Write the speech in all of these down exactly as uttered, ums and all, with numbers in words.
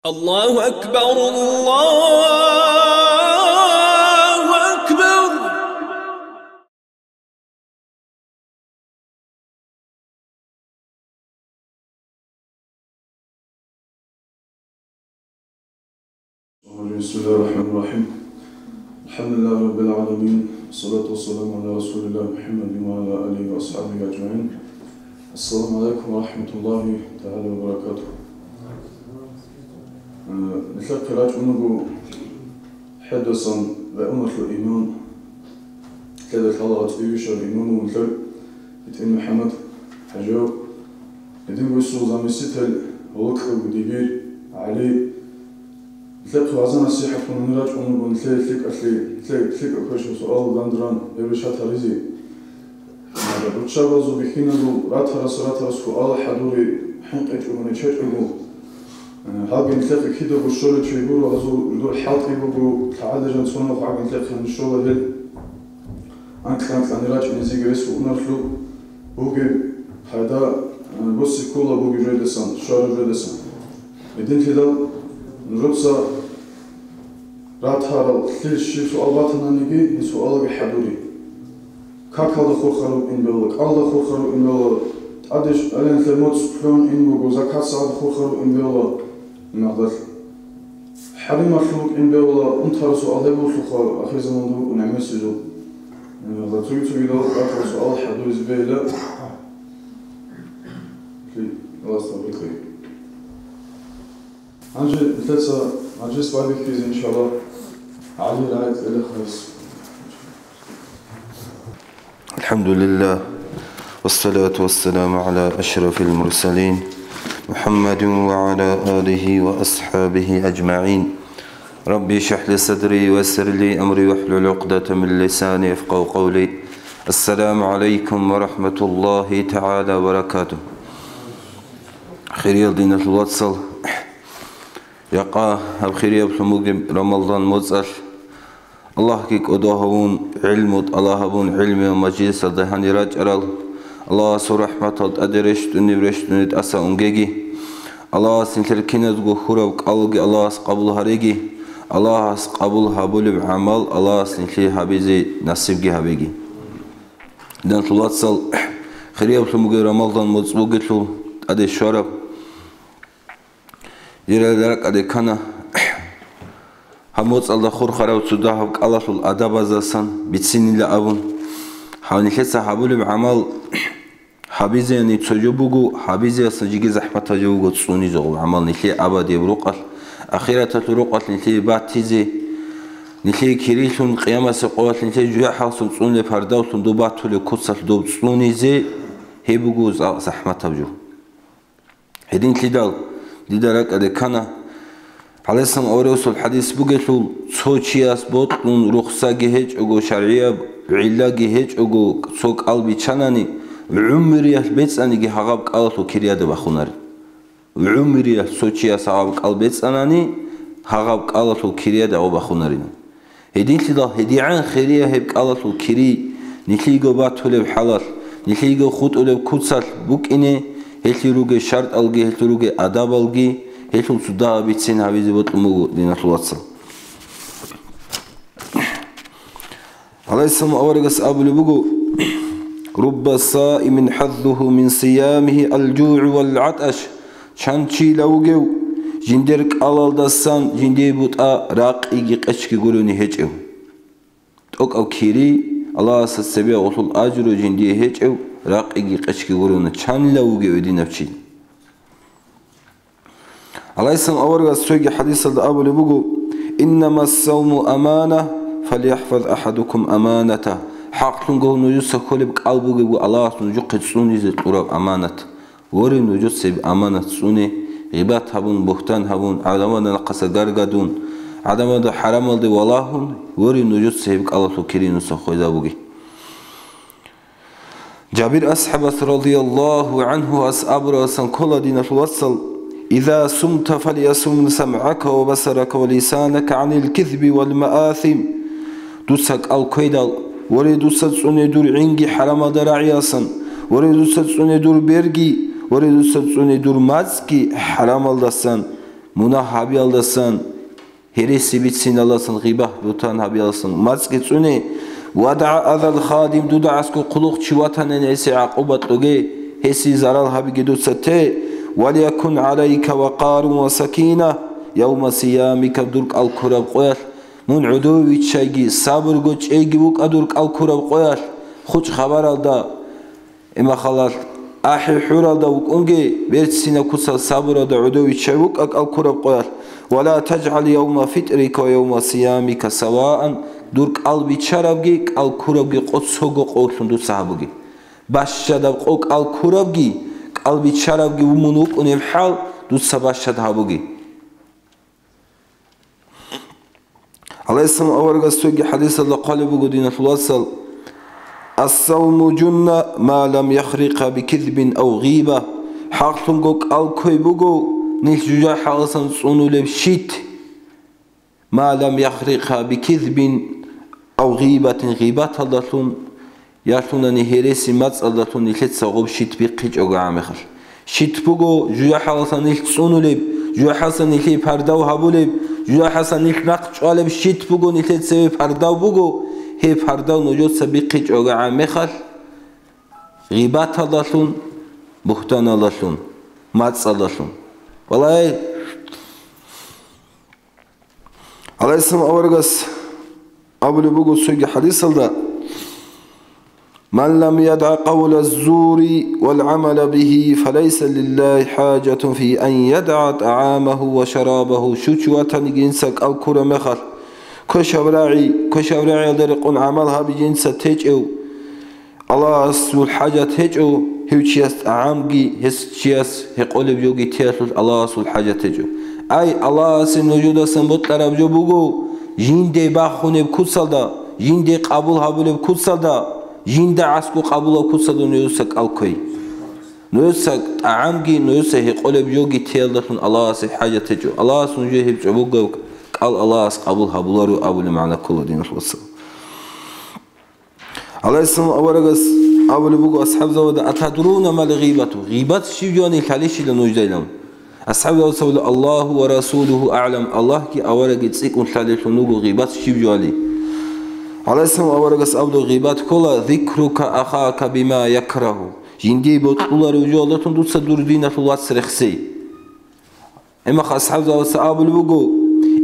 الله أكبر، الله أكبر. بسم الله الرحمن الرحيم. الحمد لله رب العالمين. والصلاة والسلام على رسول الله محمد وعلى آله وأصحابه أجمعين. السلام عليكم ورحمة الله تعالى وبركاته. Э, нилъехъе рачӀун руго хӀедасан районалъул имам, лъеда лъала цӀивищал имамул нилъер БетӀер МухӀаммад ХӀажияв, гьединго гьесул заместитель Гьолокьев Дибир ГӀали. Нилъехъе вагӀза-насихӀат гьабун рачӀун руго нилъее лъикӀалъе, нилъее лъикӀаб квешаб суал данде ран гьеб решат гьаризе. Руччабазул бихьиназул ратарас-ратарас суал хӀадури хӀинкъичӀого, нечечӀого. Гьалги нилъехъе кидаго щолел чи гуро, гьазул жидер хӀалтӀи буго, лъагӀалда жанцӀунагӀ гьалги нилъехъе щола гьел. Анкь-анкьани рачӀинезеги рес букӀунарлъул бугеб пайда, э, босе ккола бугеб жойдасан, щвараб жойдасан. Гьединлъидал нужеца ратарал лъил щиб суал батананиги, гьеб суалалги хӀадури. Какалда хурхараб ин бегьула, кӀалда хурхараб ин бегьула, тӀаде щ-, гӀелен лъе моцӀ лъун ин буго, закат сагӀат хурхараб ин бегьула, имагьдалъ. ХӀарималъул ин бегьула, унтарал суал гьеб бугелъулха, ахирзаманда букӀун гӀемерисезул. Имагьдалъ цоги-цогидал ратарал суал хӀадуризе бегьила. Аллагьас тавфикъ кьеги. Гьанже нилъеца мажлис байбихьизе, иншаллагь, ГӀали рагӀи кьела хадис. الحمد لله، والصلاة والسلام على أشرف المرسلين، محمد وعلى آله وأصحابه أجمعين. رب اشرح لي صدري ويسر لي أمري واحلل عقدة من لساني يفقهوا قولي. السلام عليكم ورحمة الله تعالى وبركاته. Хириял диналъул вацал, жакъа гьаб хирияб лъун бугеб Рамазан моцӀалъ Аллагьги кӀодо гьавун, гӀилму тӀалаб гьабун, гӀилмиял мажлисалда гьанир рачӀарал, Аллагьасул рахӀматал тӀаде рещтӀунеб-рещтӀунеб тӀаса унгеги, Аллагьас нилъер киназго хьураб кӀалги Аллагьас къабул гьареги, Аллагьас къабул гьабулеб гӀамал Аллагьас нилъее гьабизе насибги гьабеги. Диналъул вацал, хирияб лъун бугеб Рамазан моцӀ бугелъул тӀаде щвараб. Дир ракӀалде ккана гьаб моцӀалда хурхараб цо дагьаб кӀалалъул адабаздасан бицинила абун. Гьав нилъеца гьабулеб гӀамал гьабизеяни цо жо буго, гьабизеясда жеги захӀматаб жо буго цӀунизе гьаб гӀамал нилъее абадияб рукъалъ, ахираталъул рукъалъ нилъее батизе, нилъее кирилъун, къиямасеб къоялъ нилъее жужахӀаллъун цӀунулеб пардавлъун доб батулеб куцалъ доб цӀунизе, гьеб буго за-, захӀматаб жо. Гьединлъидал дида ракӀалде ккана, гӀалайгьиссалам аварагасул хадис бугелъул, цо чияс бокьун рухсаги гьечӀого, шаргӀияб гӀиллаги гьечӀого, цо кӀал биччанани, гӀумруялъ бецӀаниги гьагъаб кӀалалъул кирияда бахунарин. ГӀумруялъ цо чияс гьагъаб кӀал бецӀанани, гьагъаб кӀалалъул кирияда гьев бахунарин. Гьединлъидал гьедигӀан хирия гьеб кӀалалъул кири, нилъего батулеб хӀалалъ, нилъего хутӀулеб куцалъ букӀине, гьелъие ругел шартӀалги, гьелъие ругел адабалги, гьелъул цо дагьаб бицин гьабизе бокьун буго, диналъул вацал. ГӀалайгьиссалам аварагас абулеб буго: «Рубба саимин хӀаззугьу мин сиямигьи аль-жугӀу валь-гӀатӀаш». Чан чила вугев, жиндир кӀалалдасан жиндие бутӀа ракъиги къечги гурони гьечӀев. ТӀокӀав кири, Аллагьасда цебе гъолъул ажру жиндие гьечӀев, ракъиги къечги гурони чанила вугев гьединав чи? ГӀалайгьиссалам аварагас цоги хадисалда абулеб буго: «Иннама ссавму амана, фальяхфаз ахадукум аманата». ХӀакълъунго нужеца кколеб кӀал бугебго Аллагьас нужехъе цӀунизе кьураб аманат. Воре, нужеца гьеб аманат цӀуне, гъибат гьабун, бугьтан гьабун, гӀадамазда нахъаса гаргадун, гӀадамазда хӀарамалде валагьун, воре, нужеца гьеб кӀалалъул кири нужеца хвезабуге. Жабир асхӀабас радияллагьу гӀанхуяс абуралдасан ккола, диналъул вацал: «Иза сумта, фальясум самгӀака ва басарака ва лисанака гӀанил кизби вал маасим». Дуца кӀал ккведал, воре, дуца цӀуне дур гӀинги хӀарамалда рагӀиялдасан, воре, дуца цӀуне дур берги, воре, дуца цӀуне дур мацӀги хӀарамалдасан. Мунагь гьабиялдасан, гьереси бициналдасан, гъибат-бугьтан гьабиялдасан мацӀги цӀуне. Ва дагӀа азал хадим, дуда аскӀов хъулухъчи ватанани гьесие гӀакъуба кьоге, гьесие зарал гьабиги дуца те. Валиякун гӀалайка вакъарун ва сакина явма сиямика, дур кӀал ккураб къоялъ мун гӀодов виччайги, сабурго чӀейги вукӀа дур кӀал ккураб къоялъ, хучӀ хабаралда, имахалалъ, ахӀи-хӀуралда вукӀунги, берцинаб куцал сабуралда гӀодов виччай вукӀа кӀал ккураб къоялъ. Ва ла тажгӀал явма фитрика ва явма сиямика саваан, дур кӀал биччарабги, кӀал ккурабги къо цого къоллъун дуца гьабуге. Бащадаб къо кӀал ккурабги, кӀал биччарабги мун вукӀунеб хӀал дуца бащад гьабуге. ГӀалайгьиссалам аварагас цоги хӀадисалда хъвалеб буго, диналъул вацал: «Ас-савму жунна ма лам яхрикъа бикизбин ав гъиба». ХӀакълъунго кӀал кквей буго, нилъ жужахӀалдасан цӀунулеб щит, ма лам яхрикъа бикизбин ав гъибатин, гъибаталдалъун, ялъунани гьереси мацӀалдалъун нилъеца гъоб щит бихъичӀого гӀамехалъ. Щит буго, жужахӀалдасан нилъ цӀунулеб, жужахӀалдасан нилъее пардав гьабулеб, жужахӀалдасан нилъ нахъ чӀвалеб щит буго, нилъее цеве пардав буго, гьеб пардав нужеца бихъичӀого гӀамехалъ, гъибаталдалъун, бугьтаналдалъун, мацӀалдалъун. Валлагь, гӀалайгьиссалам аварагас абулеб буго цоги хӀадисалда: «Ман лам ядгӀа къавла ззури вал гӀамала бигьи, фалайса лиллагьи хӀажатун фи ан ядгӀа тӀагӀамагьу ва шарабагьу». Щив чи ватаниги инса кӀал ккураб мехалъ, квешаб рагӀи, квешаб рагӀиялда рекъон гӀамал гьабизе инса течӀев, Аллагьасул хӀажат гьечӀо, гьев чияс тӀагӀамги, гьес чияс гьекъолеб жоги теялъулъ Аллагьасул хӀажат гьечӀо. Ай, Аллагьасе нужедасан бокьараб жо буго, жинде бахунеб куцалда, жинде къабул гьабулеб куцалда, жинда аскӀов къабулаб куцалда нужеца кӀал кквей. Нужеца тӀагӀамги, нужеца гьекъолеб жоги теялдалъун Аллагьасе хӀажат гьечӀо. Аллагьас нужее гьеб чӀобогаб кӀал Аллагьас къабул гьабуларо абулеб магӀна ккола, диналъул вацал. ГӀалайгьиссалам аварагас абулеб буго асхӀабзабада: «Атадруна мал гъибату?» Гъибат щиб жони лъалищила нуждайилан? АсхӀабзабаца абула: «Аллагьу ва расулугьу агӀлам», Аллагьги аварагги цӀикӀкӀун лъалелъун вуго гъибат щиб жоали. ГӀалайгьиссалам аварагас абула: «Гъибат ккола зикрука ахака бима якрагьу». Жиндие бокьуларев жоялдалъун дуца дур диналъул вац рехсей. Гьеб мехалъ асхӀабзабаца абулеб буго: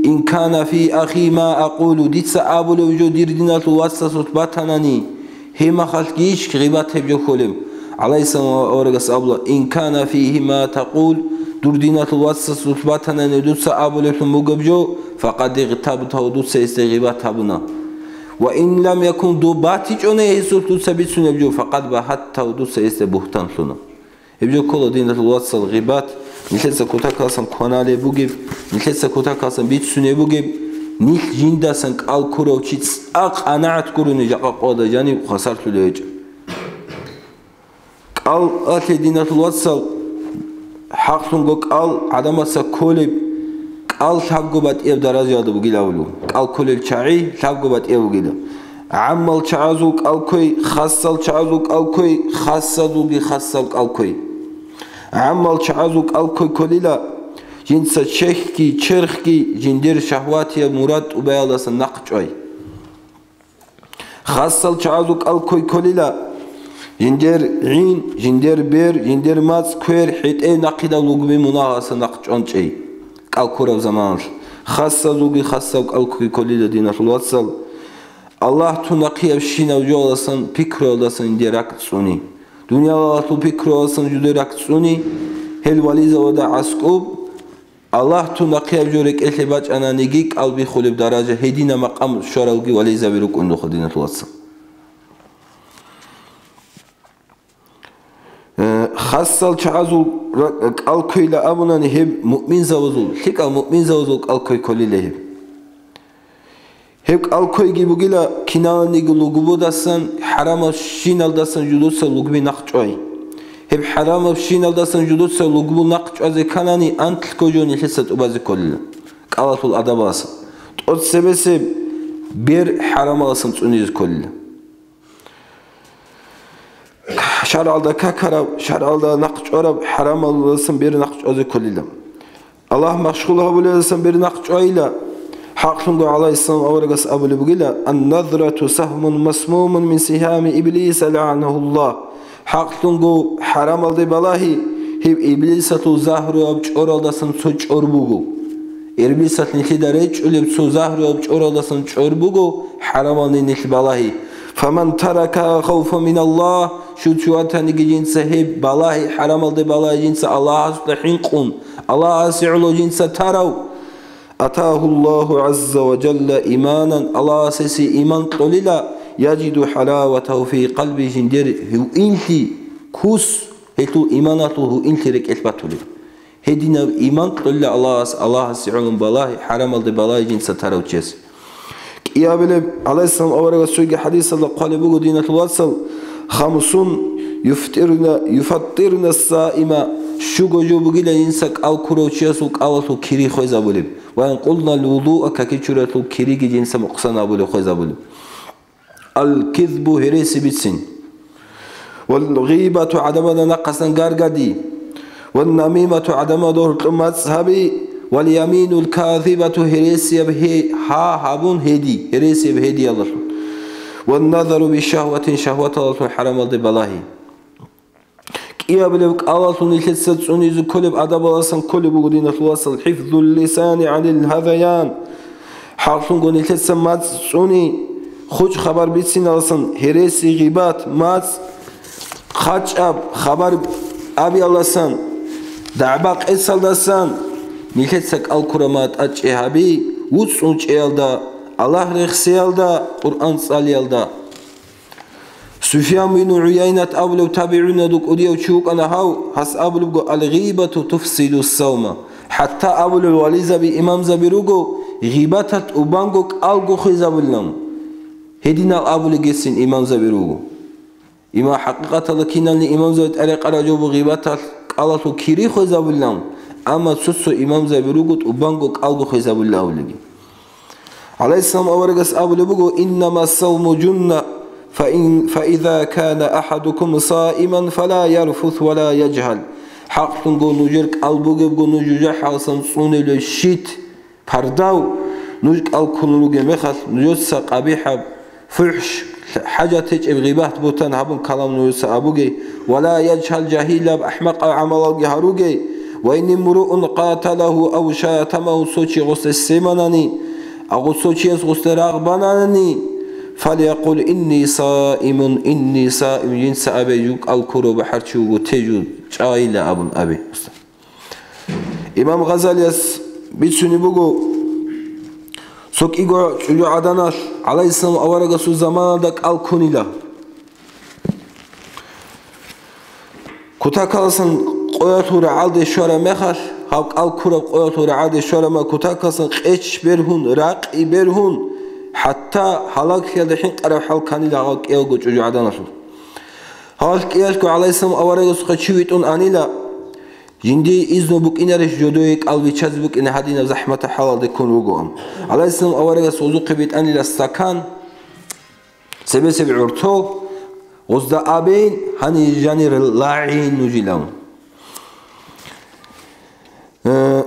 «Ин кана фи ахи ма акъулу», дица абулев жо дир диналъул вацасулъ батанани, гьеб мехалъ гьищ гъибат гьеб жо кколеб? ГӀалайгьиссалам аварагас абула: «Ин кана фигьи ма такъул», дур диналъул вацасулъ батанани дуца абулевлъун бугеб жо, факъад игътабтагьу, дуца гьесде гъибат гьабуна. Ва ин лам якун, доб батичӀони гьесулъ дуца бицунеб жо, факъад багьаттагьу, дуца гьесде бугьтан лъуна. Гьеб жо ккола, диналъул вацал, гъибат, нилъеца кутакалъан кваналеб бугеб, нилъеца кутакалъан бицунеб бугеб, нилъ жиндасан кӀал ккурав чи цӀакъ анагӀат гурони жакъа къоялда жаниб хвасарлъулев гьечӀо. КӀал алъе, диналъул вацал, хӀакълъунго кӀал гӀадамаца кколеб, кӀал лъабго батӀияб даражаялда бугилан абулеб. КӀал кколел чагӀи лъабго батӀияб бугилан. ГӀаммал чагӀазул кӀал кквей, хасал чагӀазул кӀал кквей, хасазулги хасал кӀал кквей. ГӀаммал чагӀазул кӀал кквей кколила, жинца чехьги, черхги, жиндир шагьватияб мурад тӀубаялдасан нахъ чӀвай. Хасал чагӀазул кӀал кквей кколила, жиндир гӀин, жиндир бер, жиндир мацӀ, квер, хӀетӀе нахъидал лугби мунагьалдаса нахъ чӀван чӀей. КӀал ккураб заманалъ хасазулги хасал кӀал кквей кколила, диналъул вацал. Аллагь тун нахъиябщинаб жоялдасан, пикруялдасан жиндир ракӀ цӀуни. Дуниялалъул пикруялдасан жиндир ракӀ цӀуни, гьел вализабада аскӀоб, Аллагь тун нахъияб жо рекӀелъе бачӀананиги, кӀал биххулеб даража, гьединаб макъам щваралги вализаби рукӀунелха, диналъул вацал. Э, хасал чагӀазул ра-, кӀал кквейила абунани, гьеб муъминзабазул, лъикӀал муъминзабазул кӀал кквей кколила гьеб. Гьеб кӀал кквейги бугила киналаниги лугбудасан, хӀарамабщиналдасан жудуца лугби нахъ чӀвай. Гьеб хӀарамабщиналдасан жудуца лугбу нахъ чӀвазе кканани, анлъго жо нилъеца тӀубазе кколила кӀалалъул адабаласан. ТӀоцебесеб бер хӀарамаласан цӀунизе кколила. ШаргӀалда какараб, шаргӀалда нахъ чӀвараб хӀарамалдасан бер нахъ чӀвазе кколила. Аллагь машгъул гьабулелдасан бернахъ чӀвайила. ХӀакълъунго гӀалайгьиссалам аварагас абулеб бугила: «Ан-назрату сагьмун масмумун мин сигьами иблиса, лаъанагьуллагь». ХӀакълъунго хӀарамалде балагьи, гьеб иблисалъул загьруяб чӀоралдасан цо чӀор буго. Иблисалъ нилъеда речӀчӀулеб цо загьруяб чӀоралдасан чӀор буго, хӀарамалде нилъ балагьи. «Фаман таракагьа хавфан миналлагь», щив чи ватаниги жинца гьеб балагьи, хӀарамалде балагьи жинца Аллагьасда хӀинкъун, Аллагьасе гӀоло жинца тарав, «атагьуллагьу гӀазза ва жалла иманан», Аллагьас гьесие иман кьолила, «яжиду хӀалаватагьу фи къалби», жиндир гьуинлъи, кус, гьелъул иманалъул гьуинлъи рекӀелъ батулеб. Гьединаб иман кьолила Аллагьас, Аллагьасе гӀоло балагьи, хӀарамалде балагьи жинца тарав чияс. КӀиабилеб гӀалайгьиссалам аварагас цоги хӀадисалда хъвалеб буго, диналъул вацал: «Хамсун юфтирна, юфаттирна саима», щуго жо бугила жинца кӀал ккурав чиясул кӀалалъул кири хвезабулеб, ва ин къудна лвудуа, какичуралъул кириги жинца мукъсан абулеб, хвезабулеб. Ал-кизбу, гьереси бицин. Вал-гъибату, гӀадамазда нахъасан гаргади. Ван-намимату, гӀадамазда гьоркьоб мацӀ гьаби. Вал-яминул казибату, гьересияб гье-, гьа гьабун гьеди, гьересияб гьедиялдалъун. Ван-назару бишагьватин, шагьваталдалъун хӀарамалде балагьи. КӀиабилеб кӀалалъул нилъеца цӀунизе кколеб адабаласан кколеб буго, диналъул вацал, хӀифзул лисани гӀанил гьазаян. ХӀакълъунго нилъеца мацӀ цӀуни, хучӀ хабар бициналасан, гьереси, гъибат, мацӀ, хъачӀаб хабар абиялдасан, дагӀба-къецалдасан нилъеца кӀал ккураб мацӀ тӀадчӀей гьаби, вуцӀцӀун чӀеялда, Аллагь рехсеялда, Къуръан цӀалиялда. Суфьян бин ГӀуяйнат абулев табигӀиназул кӀудияв чи вукӀана гьав, гьас абулебго: «Ал-гъибату туфсидус савма». ХӀатта абулел вализаби, имамзаби руго, гъибаталъ тӀубанго кӀалго хвезабулилан. Гьединал абулел гьесин имамзаби руго. Има хӀакъикъаталда кинални имамзаби тӀарикъараб жо буго гъибаталъ кӀалалъул кири хвезабулилан, амма цо-цо имамзаби руго тӀубанго кӀалго хвезабулел абулелги. ГӀалайгьиссалам аварагас абулеб буго: «Иннама савму жунна, фа ин, фа иза кана ахадукум саиман, фала ярфус ва ла яжгьал». ХӀакълъунго нужер кӀал бугебго нуж жужахӀалдасан цӀуневлъи щит, пардав, нуж кӀал ккун ругеб мехалъ, нужеца къабихӀаб, фухӀш, хӀажат гьечӀеб гъибат-бугьтан гьабун калам нужеца абуге, ва ла яжгьал, жагьилаб, ахӀмакъаб гӀамалалги гьаруге, ва ин имруун къаталагьу ав шатамагьу, цо чи гъосде семанани, агъу цо чияс гъосде рагъ бананани, фалякъул: «Инни саимун, инни саимун», жинца абе: «Жу кӀал ккурав бахӀарчи вуго, те жу чӀайила», абун абе. Имам Гъазалияс бицунеб буго, цо кӀиго чӀужугӀаданалъ гӀалайгьиссалам аварагасул заманалда кӀал ккунила. Кутакаласан къоялъул рагӀалде щвараб мехалъ, гьаб кӀал ккураб къоялъул рагӀалде щвараб мехалъ, кутакаласан къеч бергьун, ракъи бергьун, хӀатта гьалаглъиялда хӀинкъараб хӀал кканила гьал кӀиялго чӀужугӀаданалъул. Гьал кӀиялъго гӀалайгьиссалам аварагасухъе чи витӀун анила, жиндие изну букӀинарищ жодое кӀал биччазе букӀине гьадинаб захӀматаб хӀалалде ккун вугоан. ГӀалайгьиссалам аварагас гъозухъе битӀанила стакан, цебесеб гӀуртол, гъозда абейин, гьаниб жанир лагӀин нужилан. Э,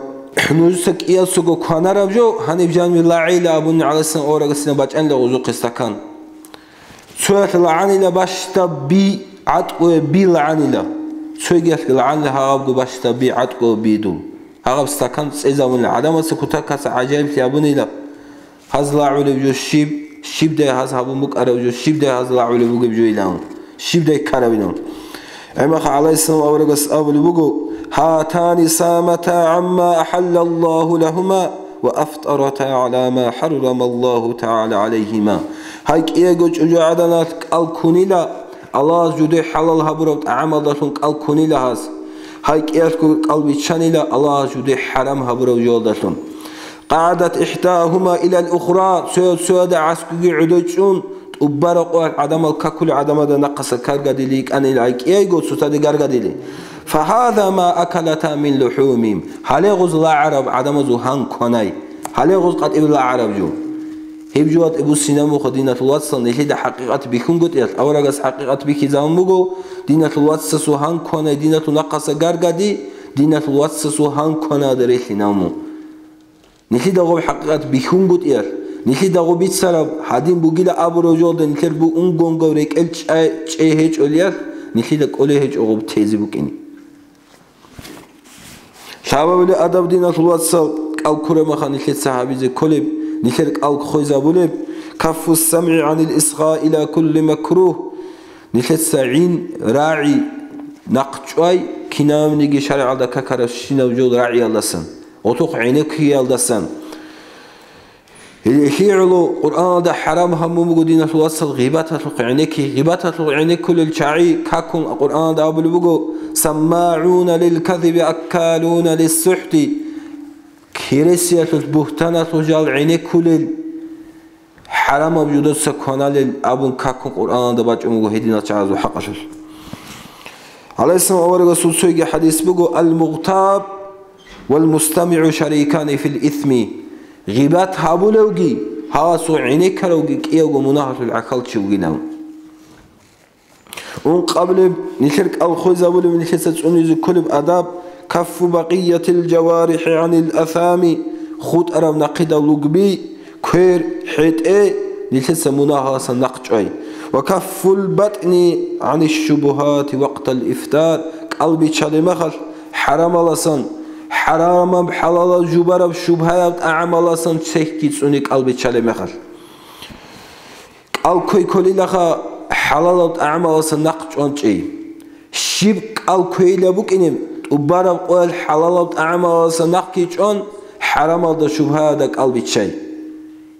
нужеца кӀиясаго кванараб жо, гьаниб жанир лагӀила абуни гӀалайгьиссалам аварагасина бачӀанила гъозухъе стакан. Цоялъ лагӀанила бащдаб би гӀатӀкӀуе би лагӀанила. Цойгиялъ лагӀанила гьагъабго бащдаб би гӀатӀкӀуе би дул. Гьагъаб стакан цӀезабунила. ГӀадамаца кутакалъа гӀажаиблъи абунила. Гьаз лагӀулеб жо щиб, щибдай гьаз гьабун букӀараб жо, щибдай гьаз лагӀулеб бугеб жо илан, щибдай ккарабилан. ГӀемаха гӀалайгьиссалам аварагас абулеб буго: «Гьатани самата гӀамма ахӀаллаллагьу лагьума ва афтарата гӀала ма хӀаррамаллагьу тагӀала гӀалайгьима». Гьай кӀиего чӀужугӀаданалъ кӀал ккунила, Аллагьас жуде хӀалал гьабураб тӀагӀамалдалъун кӀал ккунила гьас. Гьай кӀиялъго кӀал биччанила, Аллагьас жуде хӀарам гьабураб жоялдалъун. «КъагӀадат ихӀдагьума илал ухра», цоял цояда гӀаскуги гӀодой чӀун, тӀубараб къоялъ гӀадамал какулел гӀадамазда нахъаса каргадили йикӀанила гьай кӀиайго цоцаде гаргадили. «Фагьаза ма акалата мин лухӀумим». Гьале гъоз лагӀараб гӀадамазул гьан кванай. Гьале гъоз къватӀибе лагӀараб жо. Гьеб жо ватӀи буссинаб муха, диналъул вацал, нилъеда хӀакъикъат бихьунгутӀиялъ, аварагас хӀакъикъат бихьизабун буго, диналъул вацасул гьан кванай, диналъул нахъаса гаргади, Диналъул вацасул гьан кваналда релълъинав мун. Нилъеда гъоб хӀакъикъат бихьунгутӀиялъ, нилъеда гъоб бицараб гьадин бугила абураб жолда нилъер бу-, унгонгав рекӀел чӀай-, чӀей гьечӀолиялъ, нилъеда кӀолей гьечӀо гъоб тезе букӀине. Лъабабилеб адаб, диналъул вацал, кӀал ккураб мехалъ нилъеца гьабизе кколеб, нилъер кӀал хвезабулеб, каффу самгӀи гӀанил исгъаи ила кулли макругь, нилъеца гӀин, рагӀи, нахъ чӀвай, кинабниги шаригӀалда какарабщинаб жо рагӀиялдасан, гъолъухъ гӀенеккиялдасан. ГьелгӀула Къуръаналда хӀарам гьабун буго, диналъул вацал, гъибаталъухъ гӀенекки. Гъибаталъухъ гӀенеккулел чагӀи какун Къуръаналда абулеб буго: «СаммагӀуна лил казиби аккалуна лиссухӀти». Киресиялъулъ, бугьтаналъулъ жал гӀенеккулел, хӀарамаб жудаса кваналел абун какун Къуръаналда бачӀун буго гьединал чагӀазул хӀакъалъулъ. ГӀалайгьиссалам аварагасул цоги хӀадис буго: «Ал-мугътаб вал-мустамигӀу шарикани фил исми». Гъибат гьабулевги, гьасул гӀенеккаравги кӀиявго мунагьалъул гӀахьалчи вугилан. Ункъабилеб, нилъер кӀал хвезабулеб, нилъеца цӀунизе кколеб адаб: каффу бакъиятил жаварихӀи гӀанил асами, хутӀараб нахъидал лугби, квер, хӀетӀе, нилъеца мунагьаласан нахъ чӀвай. Ва каффул батӀни гӀаниш шубугьати вакътал ифтар, кӀал биччалеб мехалъ, хӀарамаласан, хӀарамаб-хӀалалаб жубараб шубгьаяб тӀагӀамаласан цехьги цӀуни кӀал биччалеб мехалъ. КӀал кквей кколилаха хӀалалаб тӀагӀамаласан нахъ чӀван чӀей. Щиб кӀал кквейилаб букӀинеб, тӀубараб къоялъ хӀалалаб тӀагӀамаласан нахъги чӀван, хӀарамалда шубгьаялда кӀал биччай.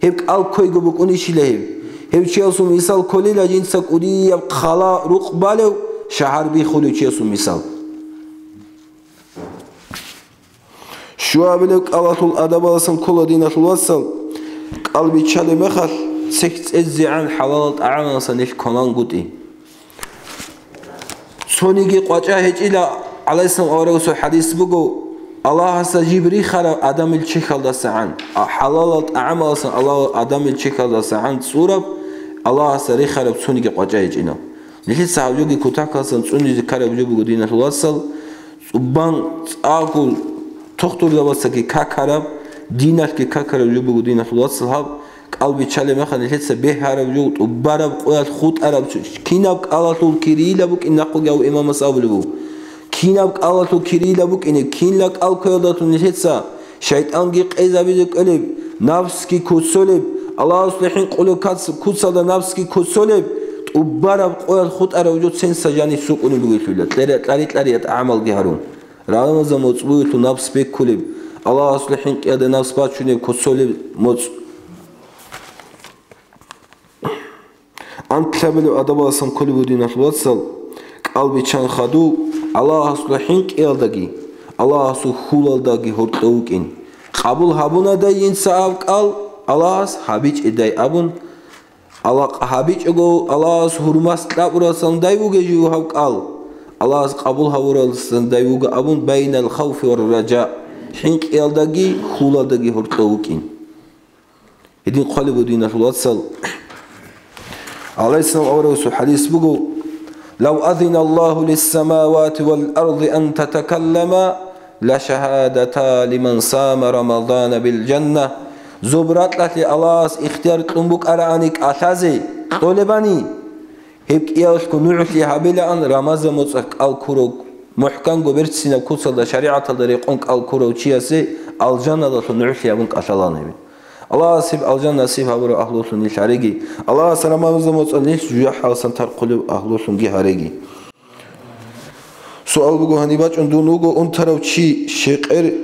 Гьеб кӀал кквейго букӀунищила гьеб? Гьев чиясул мисал кколила жинца кӀудияб хъала рукъ балев шагьар бихулев чиясул мисал. Щуабилеб кӀалалъул адабаласан ккола, диналъул вацал, кӀал биччалеб мехалъ, цехь цӀезегӀан хӀалалал тӀагӀамаласан нилъ кваналгутӀи. Цониги къвачӀа гьечӀила, гӀалайгьиссалам аварагасул хӀадис буго: «Аллагьас жиб рихараб адамил чехьалдасагӀан, а хӀалалал тӀагӀамаласан Аллагь адамил чехьалдасагӀан цӀураб, Аллагьас рихараб цониги къвачӀа гьечӀила». Нилъеца гьаб жоги кутакалъан цӀунизе ккараб жо буго, диналъул вацал, цӀубан цӀакъго тухтурзабацаги какараб, диналъги какараб жо буго, диналъул вацал, гьаб кӀал биччалеб мехалъ нилъеца бегьараб жо, тӀубараб къоялъ хутӀараб жо, кинаб кӀалалъул кирийилаб букӀин нахъуги гьав имамас абулеб буго. Кинаб кӀалалъул кирийилаб букӀине, кинла кӀал кквеялдалъун нилъеца ШайтӀанги къезабизе кӀолеб, напсги куцолеб, Аллагьасул хӀинкъулеб кац-, куцалда напсги куцолеб, тӀубараб къоялъ хутӀарав жо цинса жанив сукӀунеб бугелъула, кьери-, кьари-кьария тӀагӀамалги гьарун. Рамазан моцӀ бугелъул напс беккулеб, Аллагьасул хӀинкъиялда напс бачунеб куцолеб моцӀ. Анлъабилеб адабаласан кколеб буго, диналъул вацал, кӀал биччан хадув Аллагьасул хӀинкъиялдаги, Аллагьасул хьулалдаги гьоркьов вукӀин. Къабул гьабунадай инса гьаб кӀал, Аллагьас гьабичӀедай абун, Аллагь гьабичӀого, Аллагьас гьурмас кьабуралсандай вугев жив гьав кӀал, Аллагьас къабул гьавуралсандай вуго абун, байнал хавфи ва ража, хӀинкъиялдаги хьулалдаги гьоркьов вукӀин. Гьедин хъвалеб буго, диналъул вацал. ГӀалайгьиссалам аварагасул хӀадис буго: «Лав азина Аллагьу лиссамавати вал арди ан татакаллама, ла шагьадата лиман сама Рамадана бил жанна». Зоб ракьалъе Аллагьас ихтияр кьун букӀараани кӀалъазе, кьолебани, гьеб кӀиялъго нугӀлъи гьабилаан Рамазан моцӀалъ кӀал ккурав, мухӀканго берцинаб куцалда шаригӀаталда рекъон кӀал ккурав чиясе алжаналъул нугӀлъи гьабун кӀалъалаан гьеб. Аллагьас гьеб алжан насиб гьабурав агьлулъун нилъ гьареги. Аллагьас Рамазан моцӀалъ нилъ жужахӀалдасан тархъулев агьлулъунги гьареги. Суал буго, гьаниб бачӀун дун вуго унтарав чи, щекъер,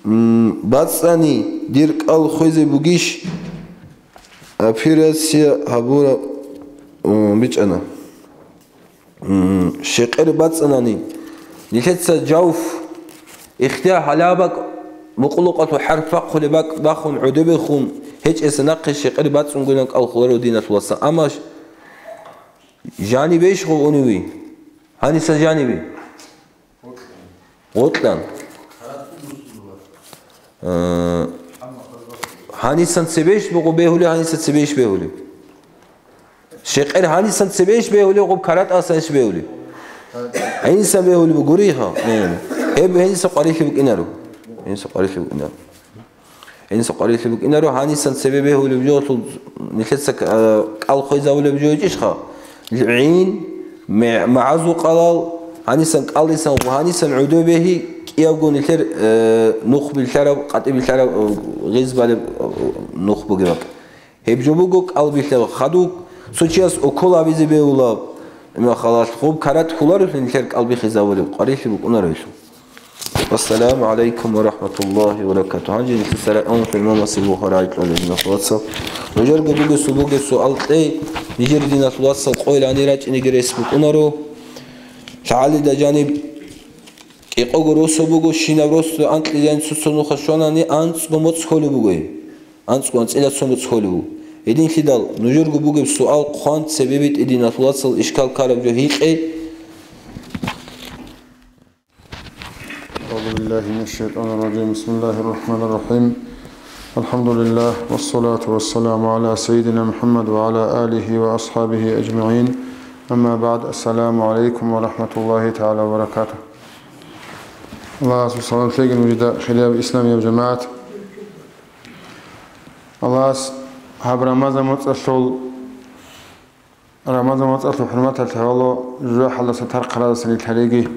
м, бацани, дир кӀал хвезе бугищ? Операция гьабура, м, бичӀчӀана. М, щекъер бацӀанани, нилъеца жавф, ихтияр гьалаб бакӀ, мукъулукъалъул хӀарп бахъулеб бакӀ бахун, гӀодобехун гьечӀеса нахъе щекъер бацӀунгунан кӀал хвеларо, диналъул вацал. Амма ш-, жанибейищ гъов уневи? Гьаниса жанибе? Гъоркьан. Э, гьанисан цебейищ буго бегьулеб, гьаниса цебейищ бегьулеб? Щекъер гьанисан цебейищ бегьулеб, гъоб каратӀасайищ бегьулеб? Гьанисан бегьулеб гуриха? Э. Гьеб гьениса къварилъи букӀинаро. Гьениса къварилъи букӀинаро. Гьениса къварилъи букӀинаро, гьанисан цебе бегьулеб жо, нилъеца, э, кӀал хвезавулеб жо гьечӀищха? ГӀин, мегӀ-, магӀазукъалал, гьанисан кӀалдисан, гьанисан гӀодобе гьи, кӀиябго нилъер, э, нух билълъараб, къатӀи билълъараб, э, гъиз балеб, э, нух бугеб бакӀ. Гьеб жо буго кӀал билълъараб. Хадуб цо чияс укол гьабизе бегьулаб, имахалалъ гъуб карат хьуларелъул нилъер кӀал бихизавулеб, къварилъи букӀунаро гьелъул. Вассаламу гӀалайкум ва рахӀматуллагьи ва баракатугь. Гьанже нилъеца ракӀалде имамасе бугьа рагӀи кьолеб, диналъул вацал. Нужерго бугесул бугеб суал кьей, нижер диналъул вацал къойил гьанир рачӀинеги рес букӀунаро. ЛъагӀалида жаниб кӀикъого росу буго, щинаб росу анкьизе цо-цо нуха щванани анцӀго моцӀ холеб буго. АнцӀго анцӀила цо моцӀ холев вуго. Гьединлъидал нужерго бугеб суал хъван цебе битӀе, диналъул вацал, ишкал ккараб жо гьикъе. أعوذ بالله من الشيطان الرجيم. بسم الله الرحمن الرحيم. الحمد لله والصلاة والسلام على سيدنا محمد وعلى آله وأصحابه أجمعين. أما بعد. السلام عليكم ورحمة الله تعالى وبركاته. Аллагьасул салам лъеги нужеда, хирияб исламияб жамагӀат. Аллагьас гьаб Рамазан моцӀалъул, Рамазан моцӀалъул хӀурматалъе гьавало жужахӀалдаса тархъаразасан нилъ гьареги.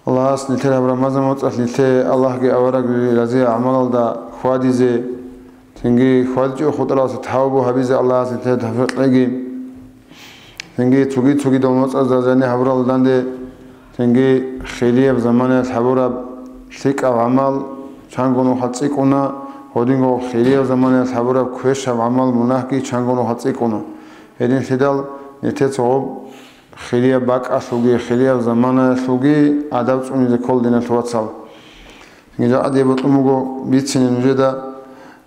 Аллагьас нилъер гьаб Рамазан моцӀалъ нилъее Аллагьги аварагги разияб гӀамалалда хьвадизе, цинги хьвадичӀеб хутӀаралдаса тавбу гьабизе Аллагьас нилъее тавфикъ кьеги. Цинги цоги-цогидал моцӀазда жаниб гьабурал данде, цинги хирияб заманаялъ гьабураб лъикӀаб гӀамал чанго нухалъ цӀикӀкӀуна, гьединго хирияб заманаялъ гьабураб квешаб гӀамал, мунагьги чанго нухалъ цӀикӀкӀуна. Гьединлъидал нилъеца гьеб хирияб бакӀалъулги, хирияб заманаялъулги адаб цӀунизе ккола, диналъул вацал. Цинги жакъа дие бокьун буго бицине нужеда,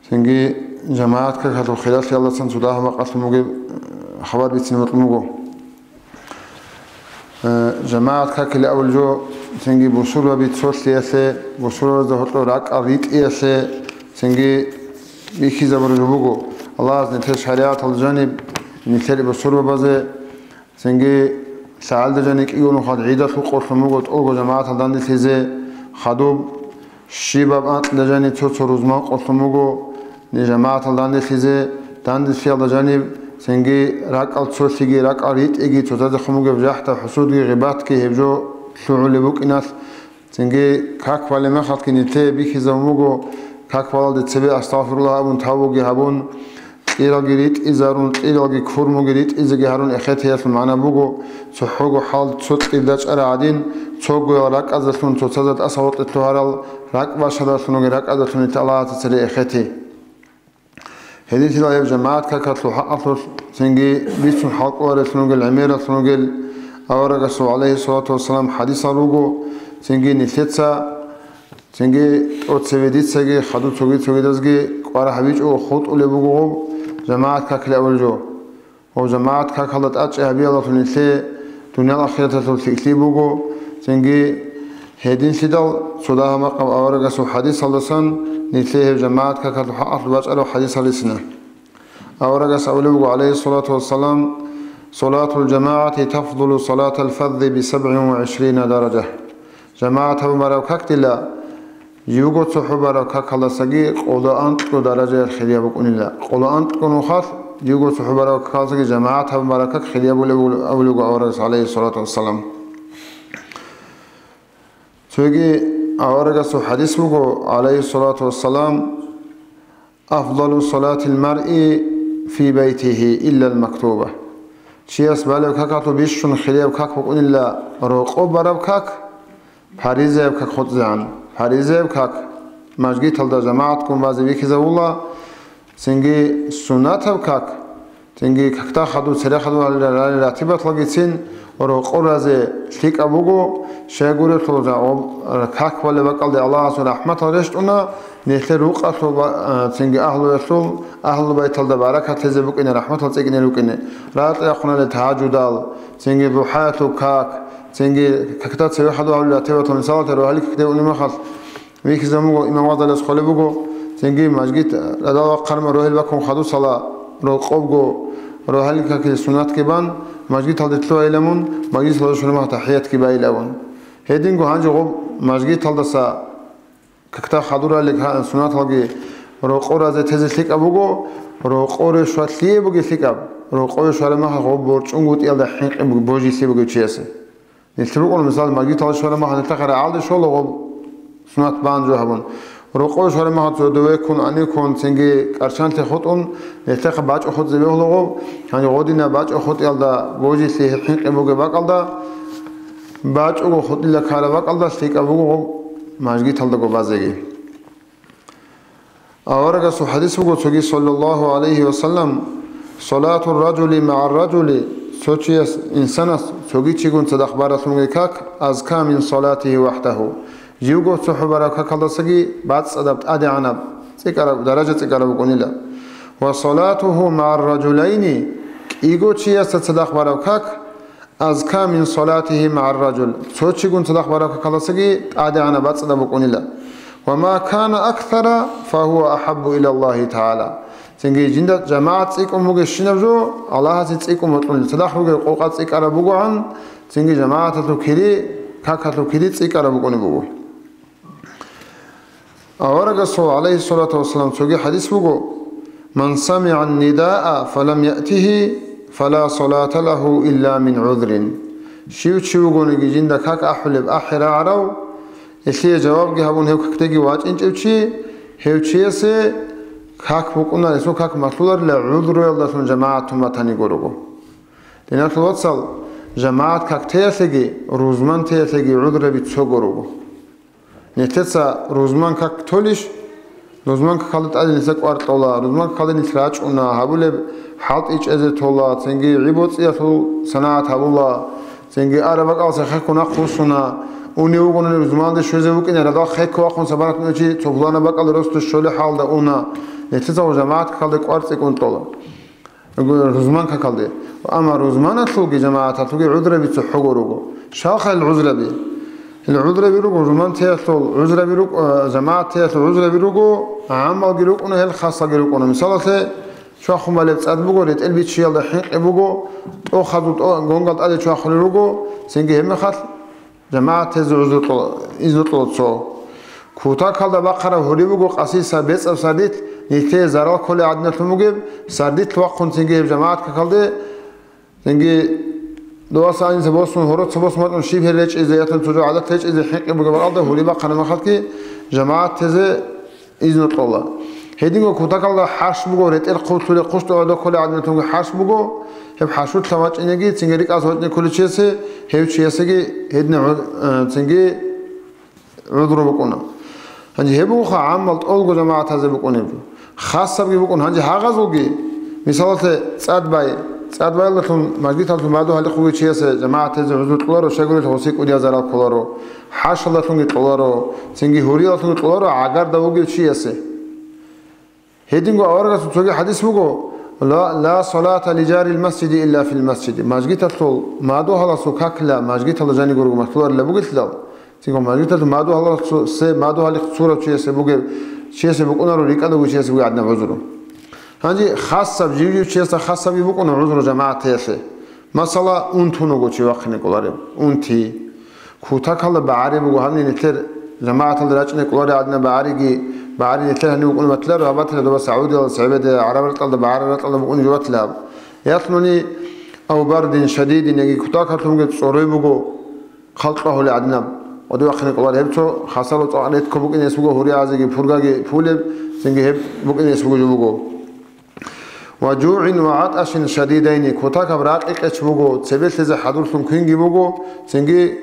цинги жамагӀат какалъул хиралъиялдасан цо дагьаб бакӀалъун бугеб хабар бицине бокьун буго. Э, жамагӀат какилан абулеб жо, цинги бусурбаби цолъиялъе, бусурбабазда гьоркьоб ракӀал ритӀиялъе, цинги бихьизабураб жо буго. Аллагьас нилъер шаригӀаталда жаниб, нилъер бусурбабазе, цинги лъагӀалда жаниб кӀиго нухалъ гӀидалъул къоялъ буго тӀолго жамагӀаталда данделъизе, хадуб щибаб анкьида жаниб цо-цо рузман къоялъ буго, жамагӀаталда данделъизе, данделъиялда жаниб цинги ракӀал цолъиги, ракӀал ритӀиги, цоцазехун бугеб жахӀда-хӀусудги, гъибатги, гьеб жо лъугӀулеб букӀиналъ, цинги как балеб мехалъги нилъее бихьизабун буго, как балалде цебе астагъфируллагь абун тавбуги гьабун, кьиралги ритӀизарун, кьиралги курмуги ритӀизеги гьарун эхетиялъул магӀна буго, цохӀого хӀал цо кьир дачӀараб гӀадин, цогоял ракӀазалъун цоцазда тӀаса гъоркье лъугьарал ракӀбащадалъунги ракӀазалъун нилъ Аллагьасе цере эхети. Гьединлъидал гьеб жамагӀат какалъул хӀакъалъулъ цинги бицун хӀалкӀоларелъун ругел, гӀемералъун ругел аварагасул, гӀалайгьиссалату вассалам, хӀадисал руго, цинги нилъеца, цинги тӀоцебе дицаги, хадуб цоги-цогидазги кӀвар гьабичӀого хутӀулеб буго гъоб жамагӀат какилан абулеб жо. Гъоб жамагӀат какалда тӀадчӀей гьабиялдалъун нилъее дуниял ахираталъул лъикӀлъи буго, цинги гьединлъидал цо дагьаб макъаб аварагасул хӀадисалдасан нилъее гьеб жамагӀат какалъул хӀакъалъулъ бачӀараб хӀадисал рицина. Аварагас абулеб буго, гӀалайгьиссалату вассалам: «Салатул жамагӀати тафдулу салатал фаззи би сабгӀин ва гӀишрина даража». ЖамагӀат гьабун бараб как дила, живго цохӀо бараб какалдасаги къоло анкьго даражаялъ хирияб букӀунила. Къоло анкьго нухалъ живго цохӀо бараб какалдасаги жамагӀат гьабун бараб как хирияб буго, абулеб буго аварагас, гӀалайгьиссалату вассалам. Цоги аварагасул хӀадис буго, гӀалайгьиссалату вассалам: «Афдалу салатил маръи фи байтигьи иллал мактуба». Чияс балеб какалъул бищун хирияб как букӀунила рокъоб бараб как, паризаяб как хутӀизегӀан. Паризаяб как мажгиталда жамагӀатгун базе бихьизабула, цинги суннатаб как, цинги какда хадуб, цере хадуб гьарулел ралел ратибаталгицин рокъоб разе лъикӀаб буго, щайгурелъул жагӀуб как балеб бакӀалде Аллагьасул рахӀматал рещтӀуна, нилъер рукъалъул ва, а, цинги агьлуялъул, агьлу байталда баракат лъезе букӀине, рахӀматал цӀикӀкӀине рукӀине, ракьа-яхъуналде тагьажудал, цинги духӀаялъул как, цинги какда цеве хадуб гьарулел ратибатал, мисалалъе, рогьалил какде унеб мехалъ, вихьизабун буго, имам Гъазалияс хъвалеб буго, цинги мажгит радал вахъарма рогьел бакун хадусала рокъобго рогьалил какил суннатги бан, мажгиталде лъугьайилан мун, мажгиталда щвараб мехалъ тахӀиятги байилан мун. Гьединго гьанже гъоб мажгиталдаса какда хадурали сунаталги рокъо разе тезе лъикӀаб буго, рокъоре щвалъие буги лъикӀаб, рокъове щвараб мехалъ гъоб борчӀунгутӀиялда хӀинкъи буги божилъи бугев чиясе. Нилъ рукӀун, мисал, мажгиталде щвараб мехалъ нилъехъа рагӀалде щола гъоб сунат бан жо гьабун. Рокъове щвараб мехалъ цо дове ккун, гьанив ккун, цинги кӀарчанлъи хутӀун, нилъехъа бачӀо хутӀизе бегьула гъоб, гьанив гъодинаб бачӀо хутӀиялда божилъи хӀинкъи бугеб бакӀалда, бачӀого хутӀила ккараб бакӀалда лъикӀаб буго гъоб мажгиталдаго базеги. Аварагасул хадис буго цоги, саллаллаху гӀалайхи ва саллям: «Салатур ражули магӀар ражули», цо чияс, инсанас цоги чигун цадахъ баралъунги как, «азка мин салатихи вахӀдаху», живго цохӀо бараб какалдасаги бацӀцӀадаб, тӀадегӀанаб, цӀикӀкӀараб, даража цӀикӀкӀараб букӀунила. «Ва салатуху магӀар ражулайни», кӀиго чиясда цадахъ бараб как, «азка мин салатихи магӀар ражул», цо чигун цадахъ бараб какалдасаги тӀадегӀанаб, бацӀцӀадаб букӀунила. «Ва ма кана аксара, фагьува ахӀаббу илаллагьи тагӀала». Цинги жинда жамагӀат цӀикӀкӀун бугебщинаб жо, Аллагьасе цӀикӀкӀун бокьуна, цадахъ ругел къокъа цӀикӀкӀараб бугогӀан, цинги жамагӀаталъул кири, какалъул кири цӀикӀкӀараб букӀунеб буго. Аварагасул, гӀалайхиссалату вассалам, цоги хадис буго: «Ман самигӀан нидаа фалам яътихи, фала салата лагьу илла мин гӀузрин». Щив чи вугониги жинда как ахӀулеб ахӀи рагӀарав, гьелъие жавабги гьабун гьев какдеги вачӀинчӀев чи, гьев чиясе как букӀуна, гьесул как малъуларила гӀузруялдалъун жамагӀатун батаниго руго. Диналъул вацал, жамагӀат как теялъеги, рузман теялъеги гӀузраби цого руго. Нилъеца рузман как толищ? Рузман какалда тӀаде нилъер кӀвар кьола, рузман какалда нилъ рачӀуна, гьабулеб хӀалтӀи чӀезе тола, цинги гӀи-боцӀиялъул санагӀат гьабула, цинги араб бакӀалдаса хехго нахъ вуссуна, унев вугони рузманалде щвезе вукӀине, радал хехго вахъун сабанат нучи цо пуланаб бакӀалде росулъ щолеб хӀалда уна. Нилъеца жамагӀат какалде кӀвар цӀикӀкӀун кьола. Рузман какалде. Амма рузманалъулги жамагӀаталъулги гӀузраби цохӀого руго. Щалха гьел гӀузраби? Гьел гӀузраби руго, рузман теялъул гӀузраби руго, э, жамагӀат теялъул гӀузраби руго, гӀаммалги рукӀуна, гьел хасалги рукӀуна. Мисалалъе, чвахун балеб цӀад буго, ретӀел бичиялда хӀинкъи буго, тӀохазул тӀо-, гонгал тӀаде чвахулел руго, цинги гьебмехалъ жамагӀат тезе гӀузру кьо-, изну кьола цо. Кутакалда бахъараб гьури буго къасиса бецӀаб сардилъ, нилъее зарал кколей гӀадиналъун бугеб, сардилъ вахъун цинги гьеб жамагӀат какалде, цинги доваса анилъа босун, гьороца босун вачӀун щиб гьел речӀизе, ятун цо жо гӀадат речӀизе хӀинкъи бугеб бакӀалда гьури бахъараб мехалъги жамагӀат тезе изну кьола. Гьединго кутакалда хӀарщ буго, ретӀел хъублъулеб, хъущтӀугӀаде кколей гӀадинатунги хӀарщ буго, гьеб хӀарщулъа вачӀинеги, цинги рикӀкӀазе вачӀине кколев чиясе, гьев чиясеги гьедин гӀу-, э, цинги гӀузру букӀуна. Гьанже гьеб бугоха гӀаммал тӀолго жамагӀатазе букӀунеб. Хасабги букӀун гьанже гьагъазулги, мисалалъе, цӀад бай, цӀад байлъун мажгиталъун бадугьалихъ вугев чиясе жамагӀатазе гӀузру кьоларо, щайгурелъул гьесие кӀудияб зарал кколаро. ХӀарщалдалъунги кьоларо, цинги гьуриялдалъунги кьоларо гӀагарда вугев чиясе. Гьединго аварагасул цоги хадис буго: «Ла, ла салата ли жарил масжиди илла фил масжиди». Мажгиталъул мадугьаласул какила мажгиталда жаниго руго малъуларила бугелъидал, цинги мажгиталъул мадугьаласул се мадугьалихъ цурав чиясе бугеб, чиясе букӀунаро рикӀкӀад вугев чиясе бугеб гӀадинаб гӀузру. Гьанже хасаб, жив-жив чиясда хасабги букӀуна гӀузру жамагӀаталъе. Масала, унтун вуго чи вахъине кӀолареб, унти. Кутакалда багӀари буго гьанив нилъер жамагӀаталда рачӀине кӀолареб гӀадинаб багӀариги, багӀари нилъер гьанив букӀунеб батиларо, гьаб батила доба Саудиялда, Сибириялда, гӀараб ракьалда багӀараб ракьалда букӀунеб жо батилаб. Яхълъуни авбардин, шадидин, яги кутакалъунги цӀорой буго, хъалкьа гьули гӀадинаб. Оде вахъине кӀолареб гьеб цо хасало цӀакъ ретго букӀинес буго, гьури азиги пургаги пулеб, цинги гьеб букӀинес буго жо буго. «Ва жугӀин ва гӀатӀашин шадидайни», кутакаб ракъи-къеч буго, цебе лъезе хӀадурлъун квинги буго, цинги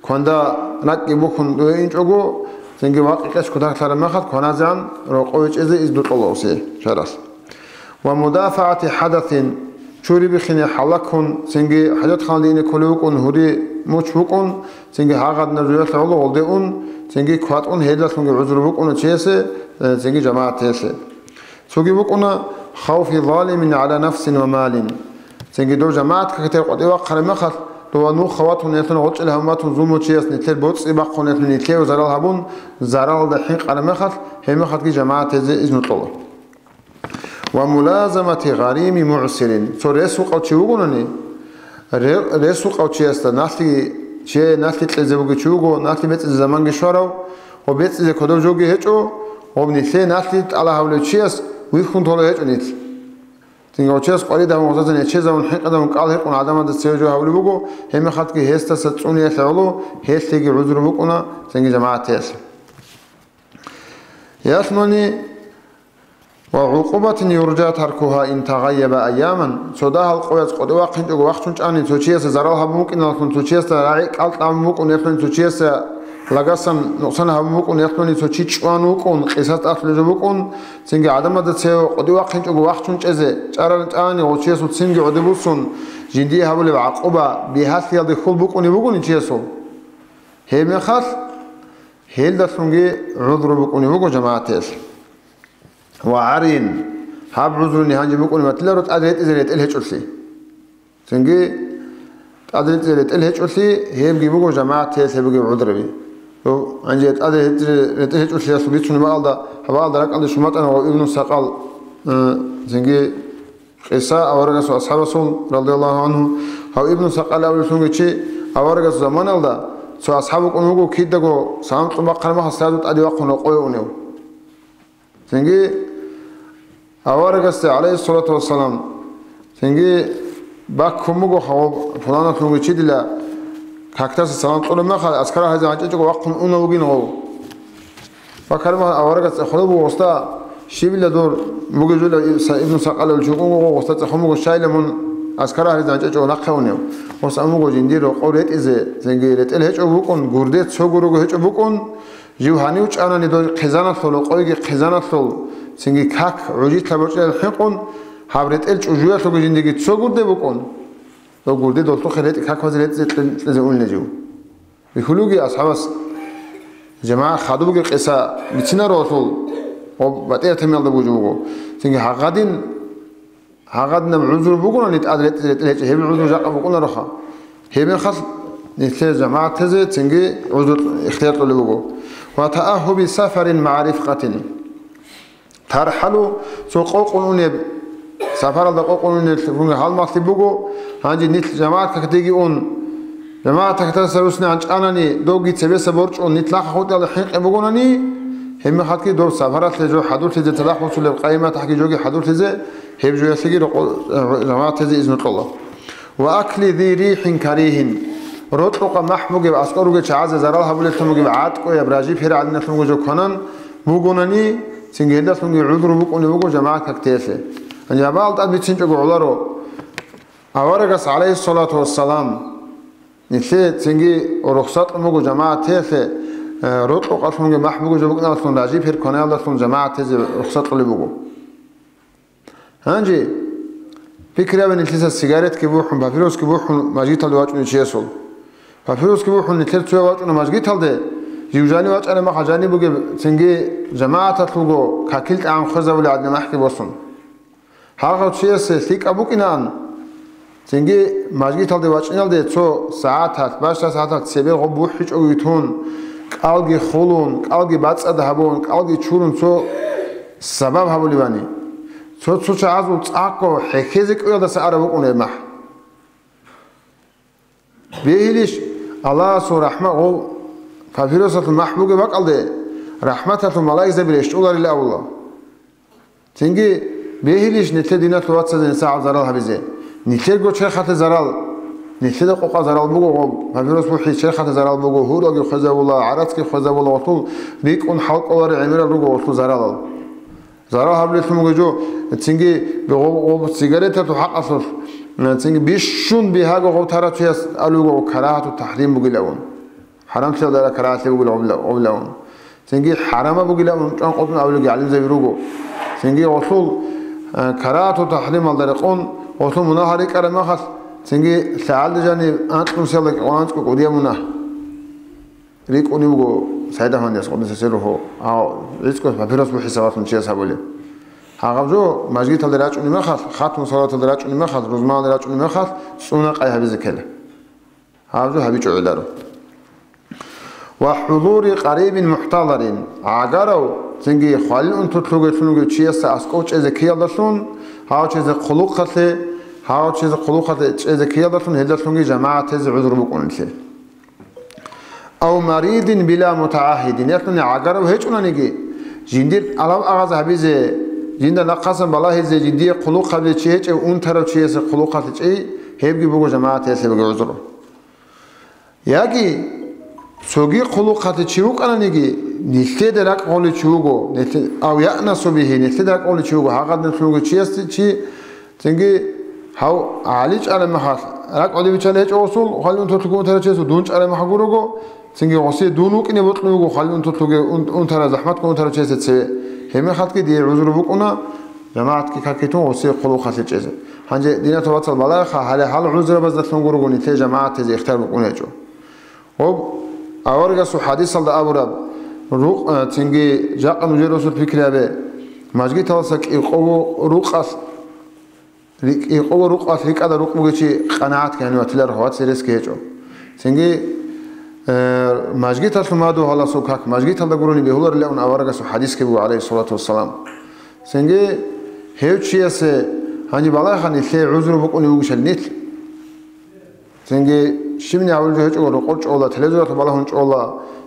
кванда ракӀги бухьун дуе инчӀого, цинги вакъи-къеч кутаклъараб мехалъ кваназегӀан рокъове чӀезе изну кьола усе шаралъ. «Ва мудафагӀати хӀадасин», чури биххине хӀалаккун, цинги хӀажатханалде ине кколев вукӀун, гьури муч букӀун, цинги гьагъадинаб жоялъе гӀоло гъолде ун, цинги кватӀун, гьелдалъунги гӀузру букӀуна чиясе, э, цинги жамагӀаталъе. Цоги букӀуна: «Хавфи залимин гӀала нафсин ва малин». Цинги дов жамагӀат какде къватӀив вахъараб мехалъ, дова нуха ватун, гьелъун гъоркьел гьавун ватун, зулмучияс нилъер боцӀи бахъун, гьелъун нилъее зарал гьабун, заралалда хӀинкъараб мехалъ, гьеб мехалъги жамагӀат гьезе изну кьола. «Ва мулазамати гъарими мугӀсирин». Цо рес вукъав чи вугони, ре-, рес вукъав чиясда налъи Чи налъи кьезе бугев чи вуго, налъи бецӀизе заманги щварав, ва бецӀизе кодов жоги гьечӀо, ва нилъее налъи тӀалаб гьавулев чияс вихьун тола гьечӀо нилъ. Цинги гъов чияс къваридаб гъозазда нечезавун, хӀинкъидавун кӀал гьекъун гӀадамазда цеве жо гьавулев вуго, гьеб мехалъги гьесдаса цӀуниялъе гӀоло, гьелъеги гӀузру букӀуна, цинги жамагӀаталъе. Ялъуни ва гӀукъубатин юржа таркугьа ин тагъайяба айяман, цо дагьал къояз къотӀи вахъинчӀого вахчун чӀани, цо чиясда зарал гьабун вукӀиналъун, цо чиясда рагӀи кӀал тӀамун вукӀун, ялъуни цо чиясда лагасан нукъсан гьабун вукӀун, ялъуни цо чи чӀван вукӀун, къисас тӀалъулеб жо букӀун, цинги гӀадамазда цеве къотӀи вахъинчӀого вахчун чӀезе чӀарал чӀани, гъов чиясул цинги гӀодобе буссун, жиндие гьабулеб гӀакъуба бигьалъиялде хьул букӀунеб бугони чиясул, гьеб мехалъ гьелдалъунги гӀузру букӀунеб буго жамагӀаталъ. Ва гӀарин, гьаб гӀузруни гьанже букӀунеб батиларо тӀад ретӀизе ретӀел гьечӀолъи. Цинги тӀад ретӀизе ретӀел гьечӀолъи, гьебги буго жамагӀаталъе бугеб гӀузруби. Гьанже тӀад ретӀизе ретӀел гьечӀолъиялъул бицунеб бакӀалда, гьаб бакӀалда ракӀалде щун батӀана гъов Ибну Сакъал, э, цинги къиса аварагасул асхӀабасул, радияллагьу гӀангьу, гьав Ибну Сакъал абулелъунги чи аварагасул заманалда цо асхӀаб вукӀун вуго, кидаго салам кьун бахъараб мехалъ сразу тӀаде вахъун рокъове унев. Цинги аварагасде, гӀалайгьиссалату вассалам, цинги баккун буго гьав пуланалъунги чи дила какдаса салам кьураб мехалъ, аскар гьаризе гьанчӀичӀого вахъун унев вугин гъов. Ва карман аварагас цӀехолеб буго гъосда, щибила дур бугеб жо, Ибну Сакъалил чукӀун вуго гъосда, цӀехун буго, щайила мун аскар гьаризе гьанчӀичӀого нахъе унев. Гъос ан буго жиндир рокъов ретӀизе, цинги ретӀел гьечӀо букӀун, гурде цо гурого гьечӀо букӀун, жив гьанив чӀанани дой хъизаналъул, рокъойги хъизаналъул, цинги как гӀужилъа борчӀарал хӀинкъун, гьаб ретӀел чӀужуялъулги жиндиги цо гурде букӀун, дов гурде долъухъе ретӀи какбазе ретӀизе кье-, кьезе унила жив. Бихьулуги асхӀабас, жамагӀат хадубги къиса бицинаролъул ва батӀиятамиялда бужу буго. Цинги гьагъадин, гьагъадинаб гӀузру бугони тӀад ретӀизе ретӀел гьечӀеб, гьеб гӀузру жакъа букӀунароха. Гьеб мехалъ нилъее жамагӀатазе цинги гӀузру ихтияр кьолеб буго. Ва таахьуби сафарин магӀа рифкъатин. ТархӀалу цо къокъун унеб, сапаралда къокъун унеб гьалмагълъи буго, гьанже нилъ жамагӀат какдеги ун, жамагӀат какдаса русни гьанчӀанани, довги цебеса борчӀун нилъ нахъа хутӀиялда хӀинкъи бугонани, гьебмехалъги дов сапаралъе жо хӀадурлъизе цадахъ босулеб къайи-матахӀги жоги хӀадурлъизе, гьеб жоялъеги рокъо-, жамагӀатазе изну кьола. Ва акли зи рихӀин каригьин. Рокьукъа махӀ бугеб, аскӀор ругел чагӀазе зарал гьабулеллъун бугеб гӀатӀкӀояб ражи-пер гӀадиналъун жо кванан бугонани, цинги гьелдалъунги гӀузру букӀунеб буго жамагӀат какдеялъе. Гьанже гьабал тӀад бицинчӀого гӀоларо. Аварагас, гӀалайгьиссалату вассалам, нилъее цинги рухсат кьун буго жамагӀаталъе, э, рокьукъалъунги махӀ бугеб жо букӀиналъун ражи-пер кванаялдалъун жамагӀатазе рухсат кьолеб буго. Гьанже пикри гьабе нилъеца сигаретги бухӀун, папиросги бухӀун мажгиталде вачӀунев чиясул. Папиросги бухӀун нилъер цояв вачӀуна мажгиталде, жив жанив вачӀараб мехалъ жанив бугеб, цинги жамагӀаталъулго какил тӀагӀам хвезабулеб гӀадин махӀги босун. Гьагъав чиясе лъикӀаб букӀинаан, цинги мажгиталде вачӀиналде цо сагӀаталъ, бащдаб сагӀаталъ цебе гъоб бухӀичӀого витун, кӀалги хулун, кӀалги бацӀцӀад гьабун, кӀалги чурун цо сабаб гьабулебани. Цо-цо чагӀазул цӀакъго хӀехьезе кӀуялдаса араб букӀун гьеб махӀ. Бегьилищ, Аллагьасул рахӀмат гъов папиросалъул махӀ бугеб бакӀалде, рахӀматалъул малаикзаби рещтӀуларила абула. Цинги бегьилищ нилъер диналъул вацазе нилъер гӀал зарал гьабизе? Нилъерго черхалъе зарал, нилъеда къокъа зарал буго гъоб, папирос бухӀи черхалъе зарал буго, гьуралги хвезабула, гӀарацги хвезабула, гъолъул рикӀкӀун хӀалкӀоларел гӀемерал руго гъолъул заралал. Зарал гьабулеллъун буго жо, цинги гъоб, гъоб сигареталъул хӀакъалъулъ, цинги бищун бигьаго гъоб тарав чияс абулеб буго карагьату тахӀрим бугилавун. ХӀарамлъиялда карагьатлъи бугила гъобила-, гъобилавун. Цинги хӀарамаб бугилавун чӀван къотӀун абулелги гӀалимзаби руго. Цинги гъолъул, э, карагьату тахӀрималда рекъон, гъолъул мунагь рикӀкӀараб мехалъ, цинги лъагӀалде жаниб анкьнусиялда кӀикъоялда анцӀго кӀудияб мунагь рикӀкӀунеб буго Сайдахъандияс, къуддиса сирругьу, гьав гӀицӀго папирос бухӀи сабаблъун чияс гьабулеб. Гьагъаб жо мажгиталде рачӀунеб мехалъ, хатму салаваталде рачӀунеб мехалъ, рузманалде рачӀунеб мехалъ, цӀуна къай гьабизе ккела. Гьаб жо гьабичӀо гӀеларо. Ва хӀузури къарибин мухӀтазарин, гӀагарав, цинги хвалил унтулъ вугевлъун вугев чиясда аскӀов чӀезе ккеялдалъун, гьав чӀезе хъулухъалъе, гьав чӀезе хъулухъалъе чӀезе ккеялдалъун гьелдалъунги жамагӀатазе гӀузру букӀунелъе. ав маридин била мутагӀагьидин, яхӀни гӀагарав гьечӀунаниги, жиндир тӀалаб агъаз гьабизе, жинда нахъасан балагьизе, жиндие хъулухъ гьабизе чи гьечӀев унтарав чиясе хъулухъалъе чӀей, гьебги буго жамагӀаталъе бугеб гӀузру. Яги цоги хъулухъалъе чи вукӀананиги, нилъеда ракӀ гъолев чи вуго, нилъе-, ав яънасу бигьи, нилъеда ракӀ гъолев чи вуго, гьагъадинлъун вуго чиясде чи, цинги гьав ГӀали чӀараб мехалъ, ракӀ гӀодов биччалев гьечӀо гъосул, хвалил унтулъ унтарав чиясул, дун чӀараб мехалъ гурого, цинги гъосие дун вукӀине бокьун вуго, хвалил унтулъ ун-, унтарав, захӀматго унтарав чиясе цеве. Гьеб мехалъги дие гӀузру букӀуна, жамагӀатги какитун гъосие хъулухъалъе чӀезе. Гьанже, диналъул вацал, балагьеха, гьале гьал гӀузрабаздалъун гурого нилъее жамагӀатизе ихтияр букӀун гьечӀо. Гьоб, аварагасул хӀадисалда абураб, рукъ-, а, цинги жакъа нужер росулъ пикри гьабе, мажгиталдаса кӀикъого рукъалъ, ри-, кӀикъого рукъалъ рикӀкӀада рукъ бугев чи къанагӀат гьанив ватиларо, ваци ресги гьечӀо. Цинги, э, мажгиталъул мадугьаласул как мажгиталда гурони бегьуларилан аварагасул хӀадисги буго, гӀалайгьиссалату вассалам. Цинги гьев чиясе гьаниб балагьеха нилъее гӀузру букӀунев вугищали нилъ. Цинги щибни гьабулеб жо гьечӀого, рокъор чӀола, телевизоралъ балагьун чӀола,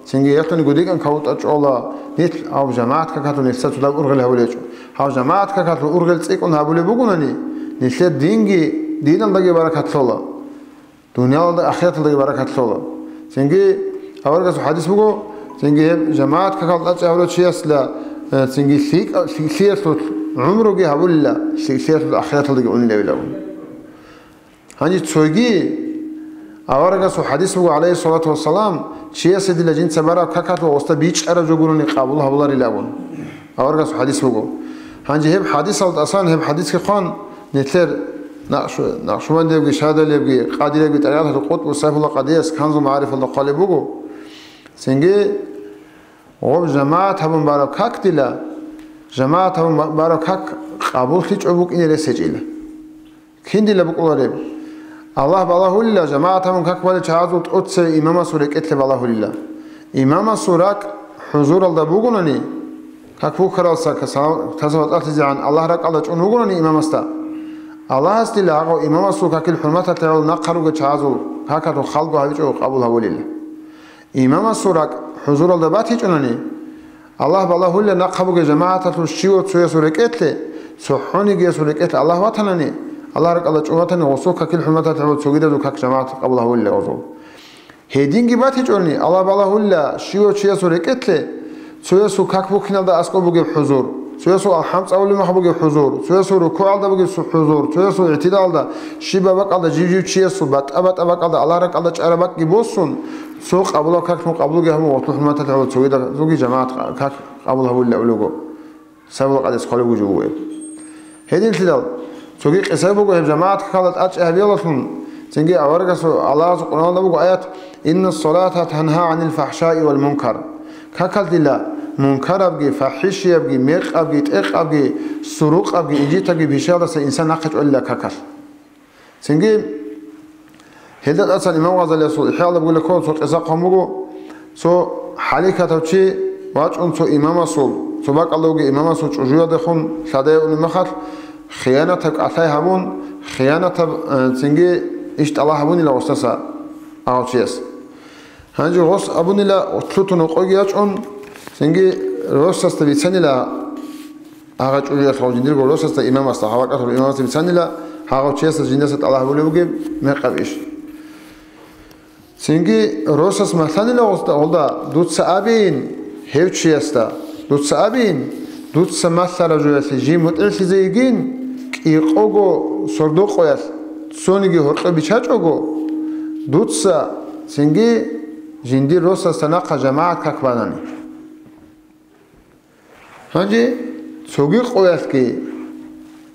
цинги яхъуни гудикӀан кавутӀа чӀола, нилъ гьав жамагӀат какалъул нилъеца цодаб ургъел гьабулеб гьечӀо. Гьав жамагӀат какалъул ургъел цӀикӀкӀун гьабулеб бугони, нилъер динги, диналдаги баракат лъола, дуниялалда ахираталдаги баракат лъола. Цинги аварагасул хӀадис буго, цинги гьеб жамагӀат какал тӀачӀи гьабурав чиясда, э, цинги лъикӀа-, лъикӀлъиялъул гӀумруги гьабулила, лъикӀлъиялъул ахираталдаги унилавилавун. Гьанже цоги аварагасул хӀадис буго, гӀалайгьиссалату вассалам, чиясе дила жинца бараб какалъул гъосда бичӀчӀараб жо гурони къабул гьабуларилан абун. Аварагасул хӀадис буго. Гьанже гьеб хӀадисалда тӀасан гьеб хӀадисги хъван, нилъер накъшу-, накъшбандиябги, шадалиябги, къадириябги тӀарикъаталъул къутӀбу Сайфулла Къадияс Канзул МагӀарифалда хъвалеб буго. Цинги гъоб жамагӀат гьабун бараб как дила, жамагӀат гьабун ба-, бараб как къабуллъичӀого букӀине рес гьечӀила. Кин дила букӀулареб? Аллагь балагьулила, жамагӀат гьабун как балел чагӀазул тӀоцеве имамасул рекӀелъе балагьулила. Имамасул ракӀ хӀузуралда бугони, как бухьаралса каса-, касаб батӀалъизегӀан Аллагь ракӀалда чӀун вугони имамасда, Аллагьас дила гьагъав имамасул какил хӀурматалъе гӀоло нахъа ругел чагӀазул какалъул халго гьабичӀого къабул гьавулила. Имамасул ракӀ хӀузуралда батичӀунани, Аллагь балагьулила нахъа бугеб жамагӀаталъул щивав цоясул рекӀелъе, цохӀонигиясул рекӀелъе Аллагь ватанани, Аллагь ракӀалда чӀун ватани, гъосул какил хӀурматалъе гӀоло цогидазул как жамагӀат къабул гьавулила гъозул. Гьединги батичӀони, Аллагь балагьулила щивав чиясул рекӀелъе, цоясул как бухьиналда аскӀоб бугеб хӀузур, цоясул алхӀам цӀалулеб мехалъ бугеб хӀузур, цоясул рукугӀалда бугеб су-, хӀузур, цоясул игӀтидалалда, щибаб бакӀалда жив-жив чиясул батӀа-батӀа бакӀалда Аллагь ракӀалда чӀараб бакӀги босун, цо къабулаб каклъун къабулги гьабун, гъорлъ хӀурматалъе гьабун цогидазулги жамагӀат как къабул гьабулила абулеб буго. Сабула къадес хъвалеб жо буго гьеб. Гьединлъидал, цоги къиса буго гьеб жамагӀат какалда тӀадчӀи гьабиялдалъун, цинги аварагасул Аллагьасул Къуръаналда буго аят: «Инна салата танха гӀанил фахӀшаи вал мункар». Какал дила мункарабги, фахӀишиябги, мекъабги, тӀекъабги, сурукъабги, инжитабги бищаялдаса инсан нахъе чӀвалила какал. Цинги гьелда тӀасан имам Гъазалиясул ИхӀяалда бугила ккола цо къиса хъван буго, цо хӀаликатав чи вачӀун цо имамасул, цо бакӀалда вугев имамасул чӀужуялдехун лъадая унеб мехалъ, хиянатаб кӀалъай гьабун, хиянатаб, э, цинги иш тӀалаб гьабунила гъосдаса гьав чияс. Гьанже гъос абунила, лъутун гьукъойги ячӀун, цинги росасда бицанила, гьагъа чӀужуялъ гъав жиндирго росасда имамасда, гьав вакӀалъур имамасда бицанила, гьагъав чиясда жиндаса тӀалаб гьабулеб бугеб мекъаб иш. Цинги росас малъанила гъосда, гъолда, дуца абейин гьев чиясда, дуца абейин, дуца малъараб жоялъе жив мутӀигӀлъизе йигин, кӀикъого сордо-къоялъ цониги гьоркьоб бичачӀого, дуца цинги жиндир росасда нахъа жамагӀат как банани. Гьанже цоги къоялъги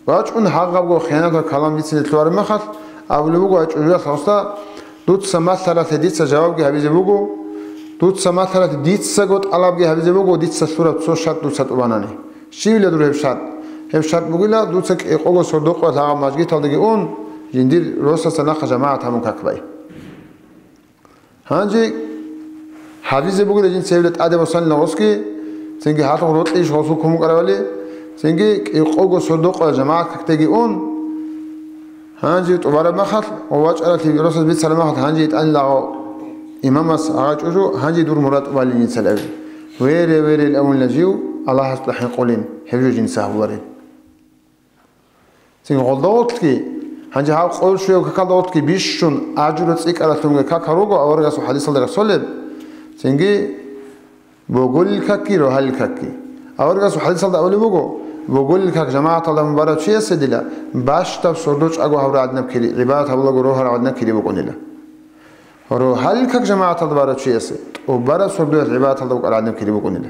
вачӀун гьагъабго хиянатал калам бицине лъугьараб мехалъ, абулеб буго гьай чӀужуялъ гъосда: «Дуца малъаралъе дица жавабги гьабизе буго, дуца малъаралъе дицаго тӀалабги гьабизе буго, дица лъураб цо шарт дуца тӀубанани». Щивила дур гьеб шарт? Гьеб шарт бугила, дуца кӀикъого сордо-къоялъ гьагъаб мажгиталдаги ун, жиндир росасда нахъа жамагӀат гьабун как бай. Гьанже гьабизе бугила жинца гьеб тӀаде босанила гъосги, цинги гьалъухъ рокьи иш гъосул ккун букӀарабали, цинги кӀикъого сордо-къоялъ жамагӀат какдеги ун, гьанже тӀубараб мехалъ ва вачӀаралъе росас бицараб мехалъ гьанже итӀанила гъо-, имамас гьагъа чӀужу, гьанже дур мурад тӀубалин инсал абе. Вере, верел авунила жив, Аллагьас тӀахӀин къулин, гьеб жо жинца гьабуларел. Цин гъолдавулъги, гьанже гьав къойл щвев какалдавулъги бищун ажру цӀикӀкӀаралъунги какал руго, аварагасул хӀадисалда рехсолеб. Цинги боголил какги, рогьалил какги. Аварагасул хӀадисалда абулеб буго, боголил как жамагӀаталда мун барав чиясе дила, бащдаб сордо чӀаго гьавра гӀадинаб кири, гӀибадат гьабулаго рогьарав гӀадинаб кири букӀунила. Рогьалил как жамагӀаталда барав чиясе, тӀубараб сордоялъ гӀибадаталда букӀараб гӀадинаб кири букӀунила.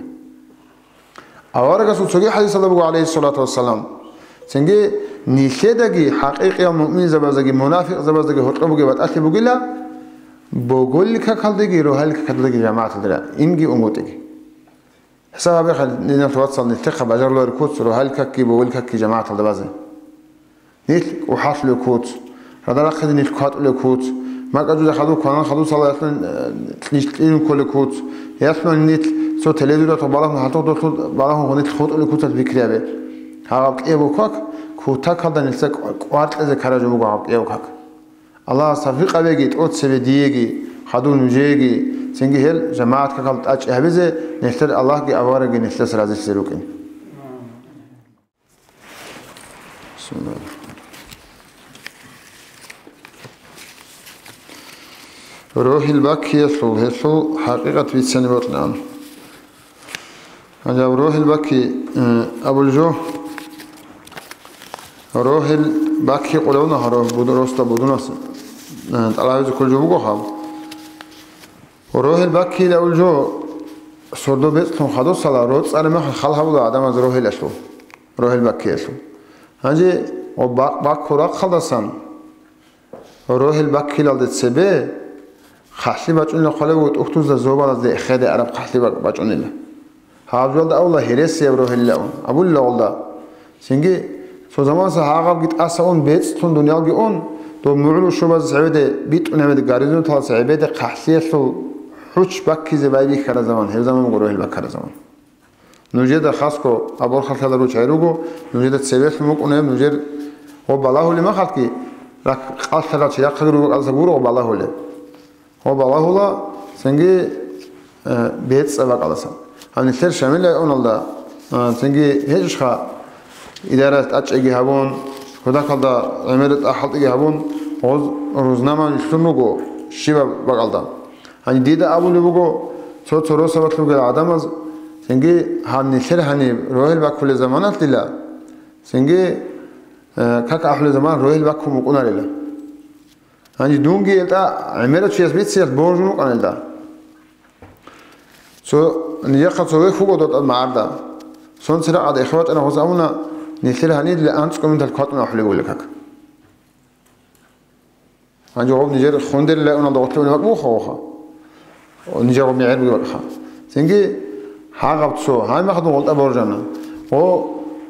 Аварагасул цоги хӀадисалда буго, гӀалайгьиссалату вассалам, цинги нилъедаги, хӀакъикъиял муъминзабаздаги, мунафикъзабаздаги гьоркьоб бугеб батӀалъи бугила, боголил какалдеги, рогьалил какалдеги жамагӀаталда инги унгутӀиги. ХӀисаб гьабе хъал, диналъул вацал, нилъехъа бажарулари куц, рогьалил какги, боголил какги жамагӀаталда базе. Нилъ кӀухӀалъулев куц, радарахъизе нилъ кватӀулев куц, макьа жуза хадув кванан хадусала ялъун, э, нилъ кьинун кколев куц, ялъун нилъ цо телевизоралъур балагьун, гьалъугъдулъур балагьун нилъ хутӀулев куцалъ пикри гьабе. Гьагъаб кӀиябго как, кутакалда нилъеца кӀва-, кӀвар кьезе ккараб жо буго гьаб кӀиябго как. Аллагьас тавфикъ гьабеги, тӀоцебе диеги, хадув нужееги, цинги гьел жамагӀат какал тӀачӀи гьабизе, нилъер Аллагьги аварагги нилъеца разилъизе рукӀин. Рогьил баккиялъул гьелъул хӀакъикъат бицани бокьилаан. Гьанже аб рогьил бакки, э, абулеб жо, рогьил бакки къулевна гьаро буду-, росда будунас, э, тӀалабизе кколеб жо буго гьаб. Рогьил баккиила абулеб жо, сордо бецӀлъун хадусала, роцӀцӀараб мехалъ хал гьабула гӀадамаз рогьилалъул, рогьил баккиялъул. Гьанже ва бак-, баккул рахъалдасан, рогьил баккилалде цебе хъахӀлъи бачӀунила хъвалеб буго, тӀухьдузда зобалазде эхеде араб хъахӀлъи бак-, бачӀунила. Гьаб жоялда абула гьересияб рогьилила ун, абулила гъолда. Цинги цо заманаса гьагъабги тӀаса ун, бецӀлъун дуниялги ун, доб мугӀрул щубазе гӀебеде битӀун гьебеде горизонталаса гӀебеде хъахӀлъиялъул хӀуч баккизе байбихьараб заман, гьеб заман буго рогьил баккараб заман. Нужеда хасго абурхалъала ручай руго, нужеда цебелъун букӀунеб, нужер гъо балагьулеб махалъги, рахъ-, къалъала чи рахъаги руго кӀалдаса гуро гъо балагьулеб. Гъо балагьула, цинги, э, бецӀа бакӀалдаса. Гьанилъер Шамил районалда, э, цинги гьечӀищха идаралъ тӀачӀиги гьабун, кутакалда гӀемерал тӀахӀалтӀиги гьабун, гъоз рузнаманалъун руго щибаб бакӀалда. Гьаниб дида абулеб буго, цо-цо росабалъ ругел гӀадамаз, цинги гьаб нилъер гьаниб рогьел баккулел заманалъ дила, цинги, э, как ахӀулел заман рогьел баккун букӀунарила. Гьаниб дунги гьелда гӀемерав чияс бициялъ божун вукӀанилда. Цо, нижехъа цо вехь вуго доб тӀад магӀарда. Сонци рагӀад эхе вачӀана гъоз абуна, нилъер гьаниб дила анцӀго минуталъ кватӀун ахӀулеб бугила как. Гьанже гъоб нижер хундерил районалда гъорлъе унеб бакӀ бугоха гъоха. О, нижер гъоб мегӀер бугеб бакӀха. Цинги гьагъаб цо, гьай махадун гъолтӀа боржана. О,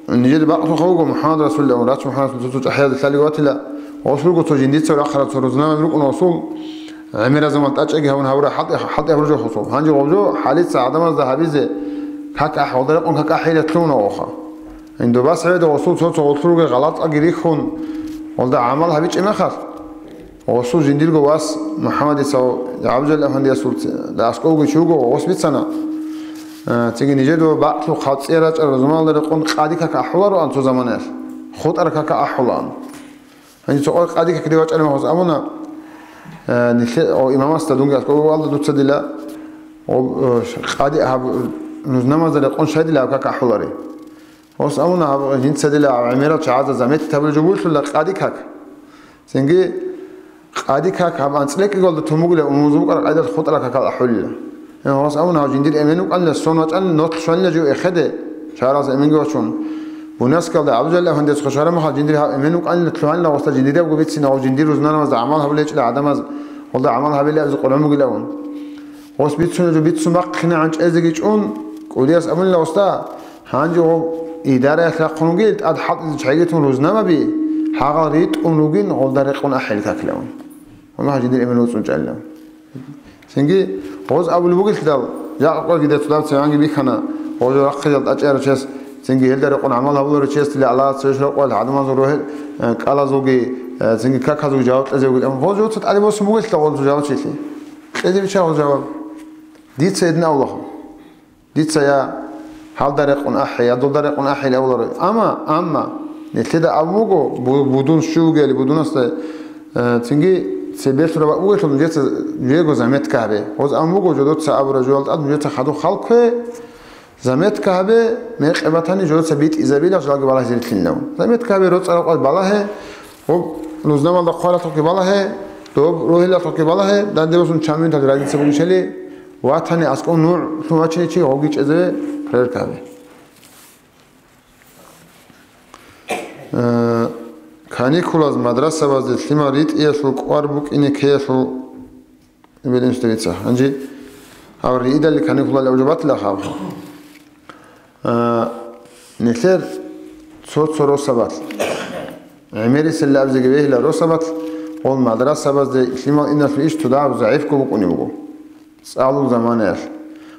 нижер бакълъунха вуго МухӀаммад Расулилан, рац МухӀаммад Расул цо-цо чӀахӀиялда лъалиго ватила, гъосулго цо жиндица рахъараб цо рузунабаз рукӀуна гъосул, гӀемераб заман тӀачӀаги гьавун гьавра хӀалтӀи-, хӀалтӀи гьабуржахъусул. Гьанже гъоб жо хӀалица гӀадамазда гьабизе, как ахӀ, гъолда рекъон как ахӀи ратълъуна гъоха. Гьаниб доб вас гӀебеда гъосул цо-цо гъорлъ ругел гъалатӀаги рихьун, гъолда гӀамал гьабичӀеб мехалъ, гъосул жиндирго вас МухӀаммадица ГӀабдулла-афандиясул ц-, аскӀовги чи вуго, гъос бицана. Э, цинги нижеда бакълъухъ гьаб цӀе рачӀарал рузумалда рекъон къади как ахӀулароан цо заманаялъ, хутӀараб как ахӀулаан. Гьаниб цо къо-, къади какде вачӀараб мехалъ абуна, э, нилъе-, о, имамасда дунги аскӀов валда дуца дила, о, э, къади гьаб, рузунамазда рекъон щай дила гьаб как ахӀулари? Гъос абуна, гьаб жинца дила гӀемерал чагӀазда заметить гьабулеб жо бугелъула къади как. Цинги къади как гьаб анцӀила кӀиголда тун бугила, умумузул букӀараб къайдалъ хутӀараб какал ахӀулила. Гьанже гъос абуна, гьав жиндир эмен вукӀанила, сон вачӀанила, нолъ щванила жив эхеде, шагьаралдаса эменги вачун. Буняскалда ГӀабдулла-афандияс хъушараб мехалъ жиндир гьав эмен вукӀанила, лъугьанила гъосда жиндирав вуго бицина, гъов жиндир рузунабазда гӀамал гьабулел чӀела гӀадамаз, гъолда гӀамал гьабилеб абизе къулун бугила ун. Гъос бицунеб жо бицун бахъинегӀан чӀезеги чӀун, кӀудияс абунила гъосда, гьанже гъов идараялъ рахъун вугил, тӀад хӀалтӀизе чагӀи тун рузнамаби, гьагъал ритӀун ругин, гъолда рекъон ахӀил какилавун. Гьанже гьав жиндир эмен вуцӀцӀун чӀалилан. Цинги гъоз абулеб бугелъидал, жакъа къоги децулаб цеванги бихьана, гъожо рахъидал тӀачӀарав чияс, цинги гьелда рекъон гӀамал гьабуларев чияс дила Аллагьас цевеш рокъоялъ гӀадамазул рогьел, э, кӀалазулги, э, цинги каказулги жаваб кьезе вугил. Амма гъоз жуца тӀаде босун бугелъидал гъоз жаваб чилъи. Эзебичагъул жаваб. Дица гьедин авлахъу. Дица я гьалда рекъун ахӀе, я долда рекъун ахӀе или авларо. Амма, амма, нилъеда абун буго, бу-, будун щив вугели, будунасда, э, цинги цебе лъураб бугелъул нужеца жего заметка гьабе. Гъоз абун буго, жодоца абура жуялда тӀад нужеца хадуб халкве, заметка гьабе, мекъи батани, жодоца битӀизабила, жалги балагьизелъинав. Заметка гьабе, роцӀа-рокъал балагье, гъоб лузнамалда хъваралъухъги балагье, доб рогьилалъухъги балагье, данде босун чаминтал разница бугищали, ватани аскӀов нугӀлъун вачине чи гъоги чӀезаве, проверка гьабе. Э, каникулаз мадрасабазде лъимал ритӀиялъул кӀвар букӀине ккеялъул Ибилин Штирица. Гьанже гьав риидали каникулалев жо батила хабха. А, нилъер цо-цо росабат. ГӀемерисел абзиги вегьила росабат, гъол мадрасабазде лъимал иналъул иш цо дагьаб загӀипго букӀунеб буго. ЦӀалул заманаялъ.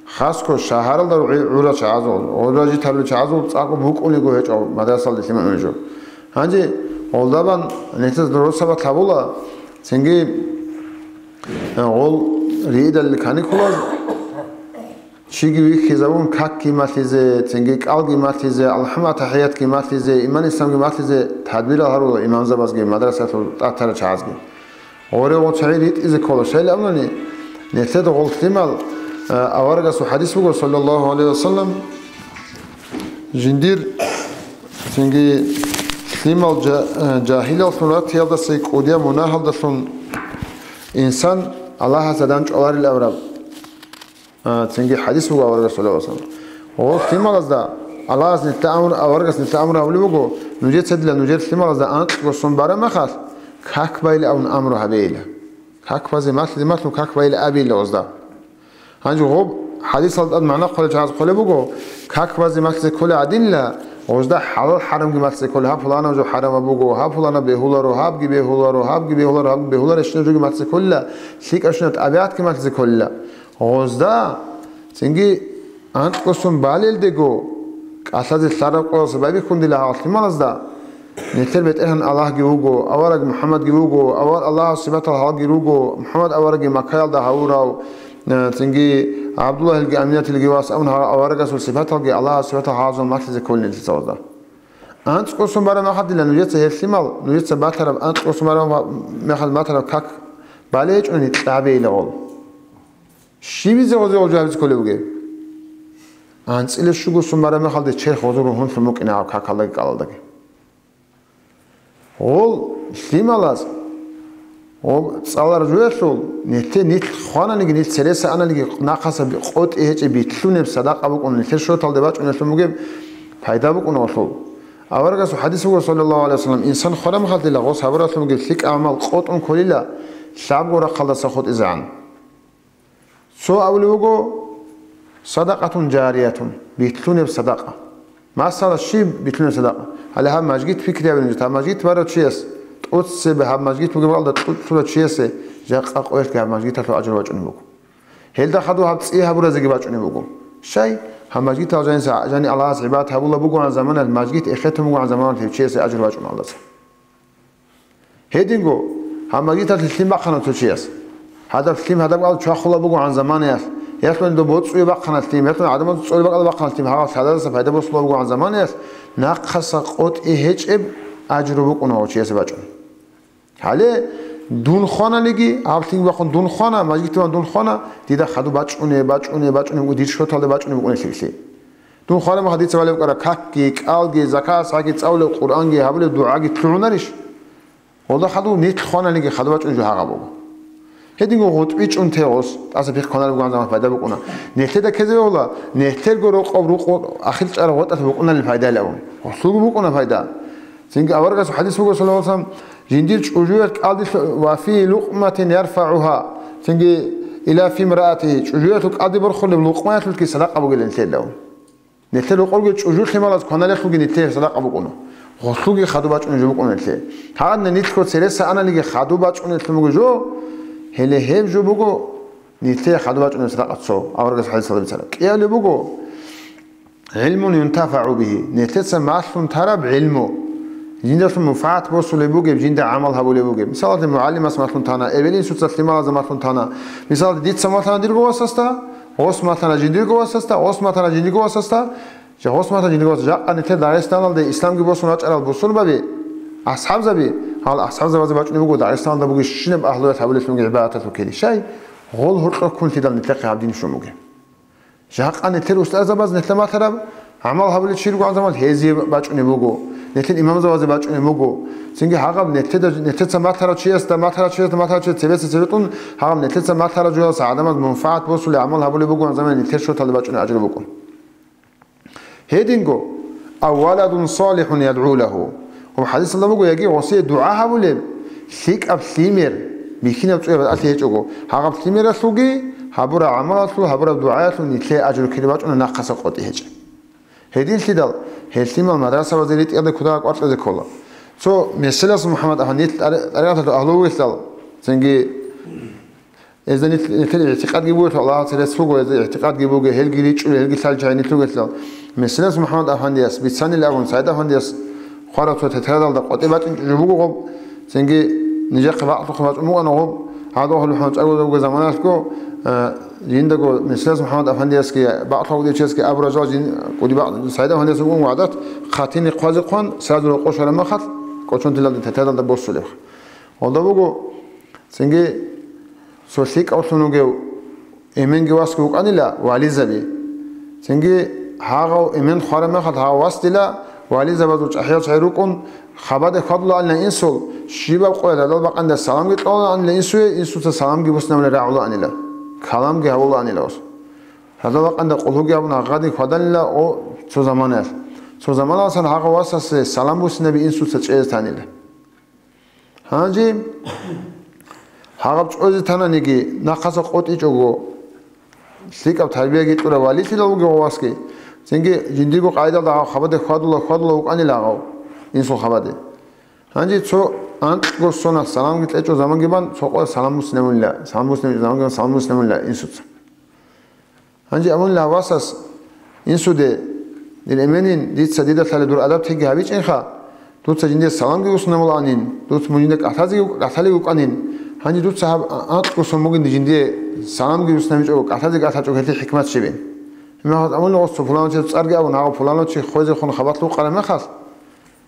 Хасго шагьаралда гӀу-, гӀура чагӀазул, гъоза житарли чагӀазул цӀакъго букӀунего гьечӀо мадрасалде лъимал унеб жо. Гьанже гъолдабан нилъер росабат гьабула, цинги Гъол риидал каникулаз чиги вихьизабун, какги малъизе, цинги кӀалги малъизе, алхӀам-атахӀиятги малъизе, иман-исламги малъизе тадбирал гьарула имамзабазги, мадрасалъул тӀатарал чагӀазги. Гъоре гъоцагӀи ритӀизе ккола. Щайилан абунани, нилъеда гъол лъимал, а, аварагасул хадис буго, саллаллагьу гӀалайгьи вассалам, жиндир цинги лъимал жа-, а, жагьилаллъун ратиялдаса кӀудияб мунагьалдалъун Инсан Аллагьасда дандчӀваларил абураб, а, цинги хадис буго аварагасул, саллаллагьу гӀалайгьи вассалам. Гъол лъималазда Аллагьас нилъа амру, аварагас нилъа амру гьабулеб буго, нужеца дила нужер лъималазда анкьго сон бараб мехалъ, как байилан абун амру гьабейила. Как базе малъизе малъун, как байилан абейила гъозда. Гьанже гъоб хадисалда тӀад магӀна хъвалел чагӀаз хъвалеб буго, как базе малъизе кколей гӀадинила, гъозда хӀалал-хӀарамги малъизе кколей, гьаб пуланаб жо хӀарамаб буго, гьаб пуланаб бегьуларо, гьабги бегьуларо, гьабги бегьуларо, гьабги бегьуларо, щинаб жоги малъизе кколила, лъикӀабщинаб тӀабигӀатги малъизе кколила. Гъозда, цинги анкьго сон балелдего, кӀалъазе лъараб къоялъ байбихьун дила гьал лъималазда, Нилъер БетӀергьан Аллагьги вуго, авараг МухӀаммадги вуго, авар Аллагьас сипатал гьалги руго, МухӀаммад аварагги Маккаялда гьавурав, э, цинги ГӀабдуллагьилги Аминатилги вас абун гьал аварагасул сипаталги Аллагьас сипатал гьалазул малъизе кколин нилъеца гъозда. АнцӀго сон бараб мехалъ дила нужеца гьеб лъимал, нужеца батараб, анцӀго сон бараб мехалъ батараб как балей гьечӀони кьабейила гъол. Щибизе гъозе гъол жо гьабизе кколеб бугеб? АнцӀила щуго сон бараб мехалде черх гъозул ругьунлъун букӀина гьаб какалдаги кӀалалдаги. Гъол лъималаз, гъоб цӀалар жоялъул, нилъе нилъ хвананиги, нилъ цереса ананиги, нахъаса би-, къотӀи гьечӀеб битлъунеб садакъа букӀун, нилъер шоталде бачӀунелъун бугеб пайда букӀун гъолъул. Аварагасул хадис буго, саллаллагьу гӀалайгьи вассалам, инсан хвараб мехалъ дила гъос гьабуралъун бугеб лъикӀаб гӀамал къотӀун кколила лъабго рахъалдаса хутӀизегӀан. Цо абулеб буго, садакъатун жариятун, битлъунеб садакъа. Масала, щиб битлъунеб садакъа? Гьале гьаб мажгит пикри гьабе нужеца, гьаб мажгит барав чияс, тӀоцебе гьаб мажгит бугеб гьалда тӀу-, лъурав чиясе жакъа къоялъги гьаб мажгиталъул ажру бачӀунеб буго. Гьелда хадув гьаб цӀи гьабуразеги бачӀунеб буго. Щай? Гьаб мажгитал жаниса, жани Аллагьас гӀибадат гьабула бугогӀан заманалъ, мажгит эхетун бугогӀан заманалъ гьев чиясе ажру бачӀуна Аллагьас. Гьединго, гьаб мажгиталъе лъим бахъана цо чияс. Гьадаб лъим гьадаб кӀал чвахула бугогӀан заманаялъ, ялъуни доб боцӀуе бахъана лъим, ялъуни гӀадамазул цӀолеб бакӀалда бахъана лъим, гьабал лъадараса пайда босула бугогӀан заманаялъ, нахъаса къотӀи гьечӀеб ажру букӀуна гьав чиясе бачӀун. Гьале дун хваналиги, гьаб лъим бахъун дун хвана, мажгиталъуван дун хвана, дида хадуб бачӀуне, бачӀуне, бачӀуне буго, дир шоталде бачӀуне букӀуна лъикӀлъи. Дун хвараб мехалъ дица балеб букӀара какги, кӀалги, закат, саги цӀалулеб, Къуръанги гьабулеб, дугӀаги лъугӀунарищ? Гъолда хадув нилъ хваналиги хадуб бачӀун жо гьагъаб буго. Гьединго гъутӀби чӀун те гъос, тӀаса пихъ кваналеб гугӀан заман пайда букӀуна. Нилъеда ккезе бегьула, нилъерго рокъоб рукъо ахир чӀараб гъотӀалъ букӀуналел пайдайилан абун. Гъолъулго букӀуна пайда. Цинги аварагасул хадис буго, саллаллагьу гӀалайгьи вассалам, жиндир чӀужуялъ кӀалдилъ ва фи лукъматин ярфагӀугьа, цинги ила фи имраатигьи, чӀужуялъул кӀалди борхулеб лукъмаялъулъги садакъа бугилан нилъеда. Нилъер рокъорги чӀужу лъималаз кваналелъулги нилъее садакъа букӀуна. Гъолъулги хадуб бачӀунеб жо букӀуна нилъее. Гьанна нилъго цереса аналиги хадуб бачӀунелъун буго жо, гьеле гьеб жо буго нилъее хадуб бачӀунеб садакъа цо, аварагас хадисалда бицараб. КӀияле буго, гӀилмун юнтафагӀу бигьи, нилъеца малъун тараб гӀилму. Жиндалъун мунфагӀат босулеб бугеб, жинда гӀамал гьабулеб бугеб. Мисалалъе, мугӀалимас малъун тана, эбел-инсуца лъималазда малъун тана. Мисалалъе, дица малъана дирго васасда, гъос малъана жиндирго васасда, гъос малъана жиндирго васасда, жа-, гъос малъана жиндирго васасда. Жакъа нилъер Дагъистаналде исламги босун вачӀарал бусурбаби, асхӀабзаби, гьал асхӀабзабазе бачӀунеб буго Дагъистаналда бугищинаб агьлуялъ гьабулелъунги гӀибадаталъул ккели. Щай? Гъол гьоркьор ккунлъидал нилъехъе гьаб дин щун бугеб. Жакъа нилъер устарзабаз нилъер малъараб гӀамал гьабулел чиргугӀан заман гьезие бачӀунеб буго, нилъер имамзабазе бачӀунеб буго. Цинги гьагъаб нилъеда, нилъеца малъарав чиясда, малъарав чиясда, малъарав чиясда цебеса цебетӀун, гьагъаб нилъеца малъарав жоялъа гӀадамаз мунфагӀат босулеб гӀамал гьабулеб бугоан заман нилъер шорталда бачӀунеб ажру букӀун. Гьединго, ав валадун салихӀун ядгӀу лагьу. Ва хӀадисалда буго, яги гъосие дугӀа гьабулеб, лъикӀаб лъимер, бихьинаб цӀуяб батӀалъи гьечӀого, гьагъаб лъимералъулги, гьабураб гӀамалалъул, гьабураб дугӀаялъул нилъее ажру кколеб бачӀунеб нахъаса къотӀи гьечӀеб. Гьединлъидал, гьел лъимал мадрасабазе ритӀиялде кутакаб кӀварцӀизе ккола. Цо меселас МухӀаммад Ахмад нилъ тӀари-, тӀарикъаталъул агьлу вугелъул, цинги гьезда нилъ-, нилъер игӀтикъадги бугелъул, Аллагьасе рес буго, гьезда игӀтикъадги буго, гьелги ричӀчӀулел, гьелги лъалчагӀи нилъ вугелъул. Меселас МухӀаммад Афандияс бицанилан абун, СагӀид Афандияс хварав цо тетрадалда къотӀи бачӀинчӀо жо буго гъоб, цинги нижехъе бакълухъе бачӀун букӀана гъоб, гьадин гьале хӀун чӀаголъабго заманалъго, э, жиндаго Меселас МухӀаммад Афандиясги бакълъун вугев чиясги абураб жал жин кӀуди бакъ-, СагӀид Афандияс вугун вагӀдат, хъатине хъвазе хъван, сразу рокъов щвараб мехалъ, кӀочон тилалде тетрадалда босулеб. Гьалда буго, цинги цо лъикӀавлъун вугев эменги васги вукӀанила вализаби. Цинги гьагъав эмен хвараб мехалъ гьагъав вас дила вализабазул чӀахӀиял чагӀи рукӀун, хабаде хьвадулаанила инсул, щибаб къоялъ гьадал бакъанила саламги кьолаанила инсуе, инсуца саламги буссинабуна рагӀулаанила, каламги гьавулаанила ус. Гьадал бакъанила къулгьуги гьабун гьагъадин хьваданила о цо заманаялъ. Цо заманалъан гьагъав васасе салам буссинаби инсуца чӀезе танила. Гьанже гьагъаб чӀвазе тананиги, нахъаса къотӀичӀого, лъикӀаб тарбияги кьурав валилъидал вугев васги, цинги жиндирго къайдалда гьав хабаде хьвадула, хьвадула вукӀанила гьав, инсул хабаде. Гьанже цо анкьго сона саламги кьечӀо заманги бан, цо къоялъ салам буссинабунила, салам буссинаб-, заманги бан салам буссинабунила инсуца. Гьанже абунила гьав васас: «Инсуде, дир эменин, дица дида лъалеб дур адаб теги гьабичӀинха, дуца жиндие саламги буссинабулаанин, дуца мун жинда кӀалъазе-, кӀалъалев вукӀанин, гьанже дуца гьаб а-, анкьго сон бугин жиндие саламги буссинабичӀого, кӀалъазе кӀалъачӀого гьелъие хӀикмат щибин?» Гьебмехалъ абунила гъос цо пуланав чиясул цӀарги абун, гьагъав пуланав чи хвезе хун хабалъ вукъараб мехалъ,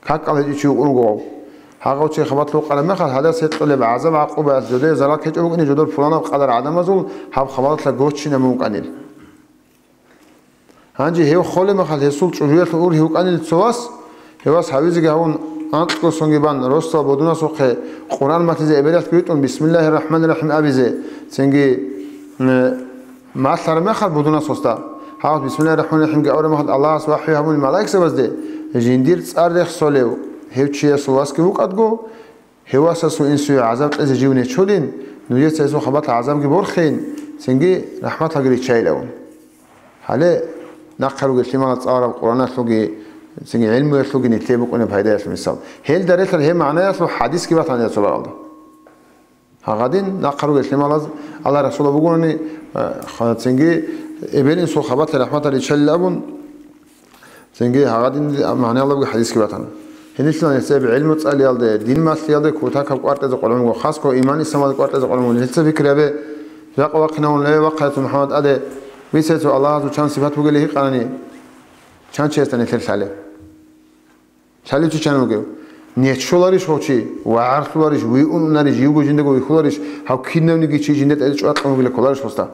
как кӀалъичӀого вукӀун вуго гьав. Гьагъав чи хабалъ вукъараб мехалъ, гьадас гьекъолеб гӀазаб-гӀакъуба, жодое зарал ккечӀо букӀине жодор пуланаб къадар гӀадамазул гьаб хабалалъа гочинаб мун вукӀанил. Гьанже гьев холеб мехалъ гьесул чӀужуялъул ургьив вукӀанил цо вас, гьев вас гьавизеги гьавун анкьго сонги бан, росдал будунасухъе Къуръан малъизе эбелалъ витӀун, Бисмиллагьир рахӀманир рахӀим абизе, цинги, м, малъараб мехалъ будунас гъосда, гьав Бисмиллагьир рахӀманир рахӀимги абураб мехалъ Аллагьас вахӀю гьабун малаикзабазде, жиндир цӀар рехсолев гьев чиясул васги вукӀадго, гьев васасул инсуе гӀазаб кьезе жив нечолин, нужеца гьесул хабалъа гӀазабги борхейин, цинги рахӀматалги риччайилавун. Гьале нахъа ругел лъималаз цӀалараб Къуръаналъулги, цинги гӀилмуялъулги нилъее букӀунеб пайдаялъул мисал. Гьелда релълъараб гьеб магӀнаялъул хӀадисги батана цо бакӀалда. Гьагъадин нахъа ругел лъималаз Аллагь Расулаб бугони, э, ха-, цинги эбел-инсул хабалъа рахӀматал риччалила абун, цинги гьагъадин магӀнаялъулабги хӀадисги батана. Гьединлъидал нилъер гӀилму цӀалиялде, дин малъиялде кутакаб кӀвар кьезе къваригӀун буго, хасго иман-исламалде кӀвар кьезе къваригӀун буго, нилъеца пикри гьабе, жакъа вахъинавун, ле, вахъа, цо МухӀаммад тӀаде бицецо Аллагьасул чан сипат бугели гьикъанани, чан чиясда нилъер лъалеб? Лъалев чи чан вугев? Нечоларищ гъов чи, вагӀарлъуларищ, виун унарищ, живго жиндаго вихьуларищ, гьав кинавниги чи жинда тӀаде чӀвакьун вугила кколарищ гъосда?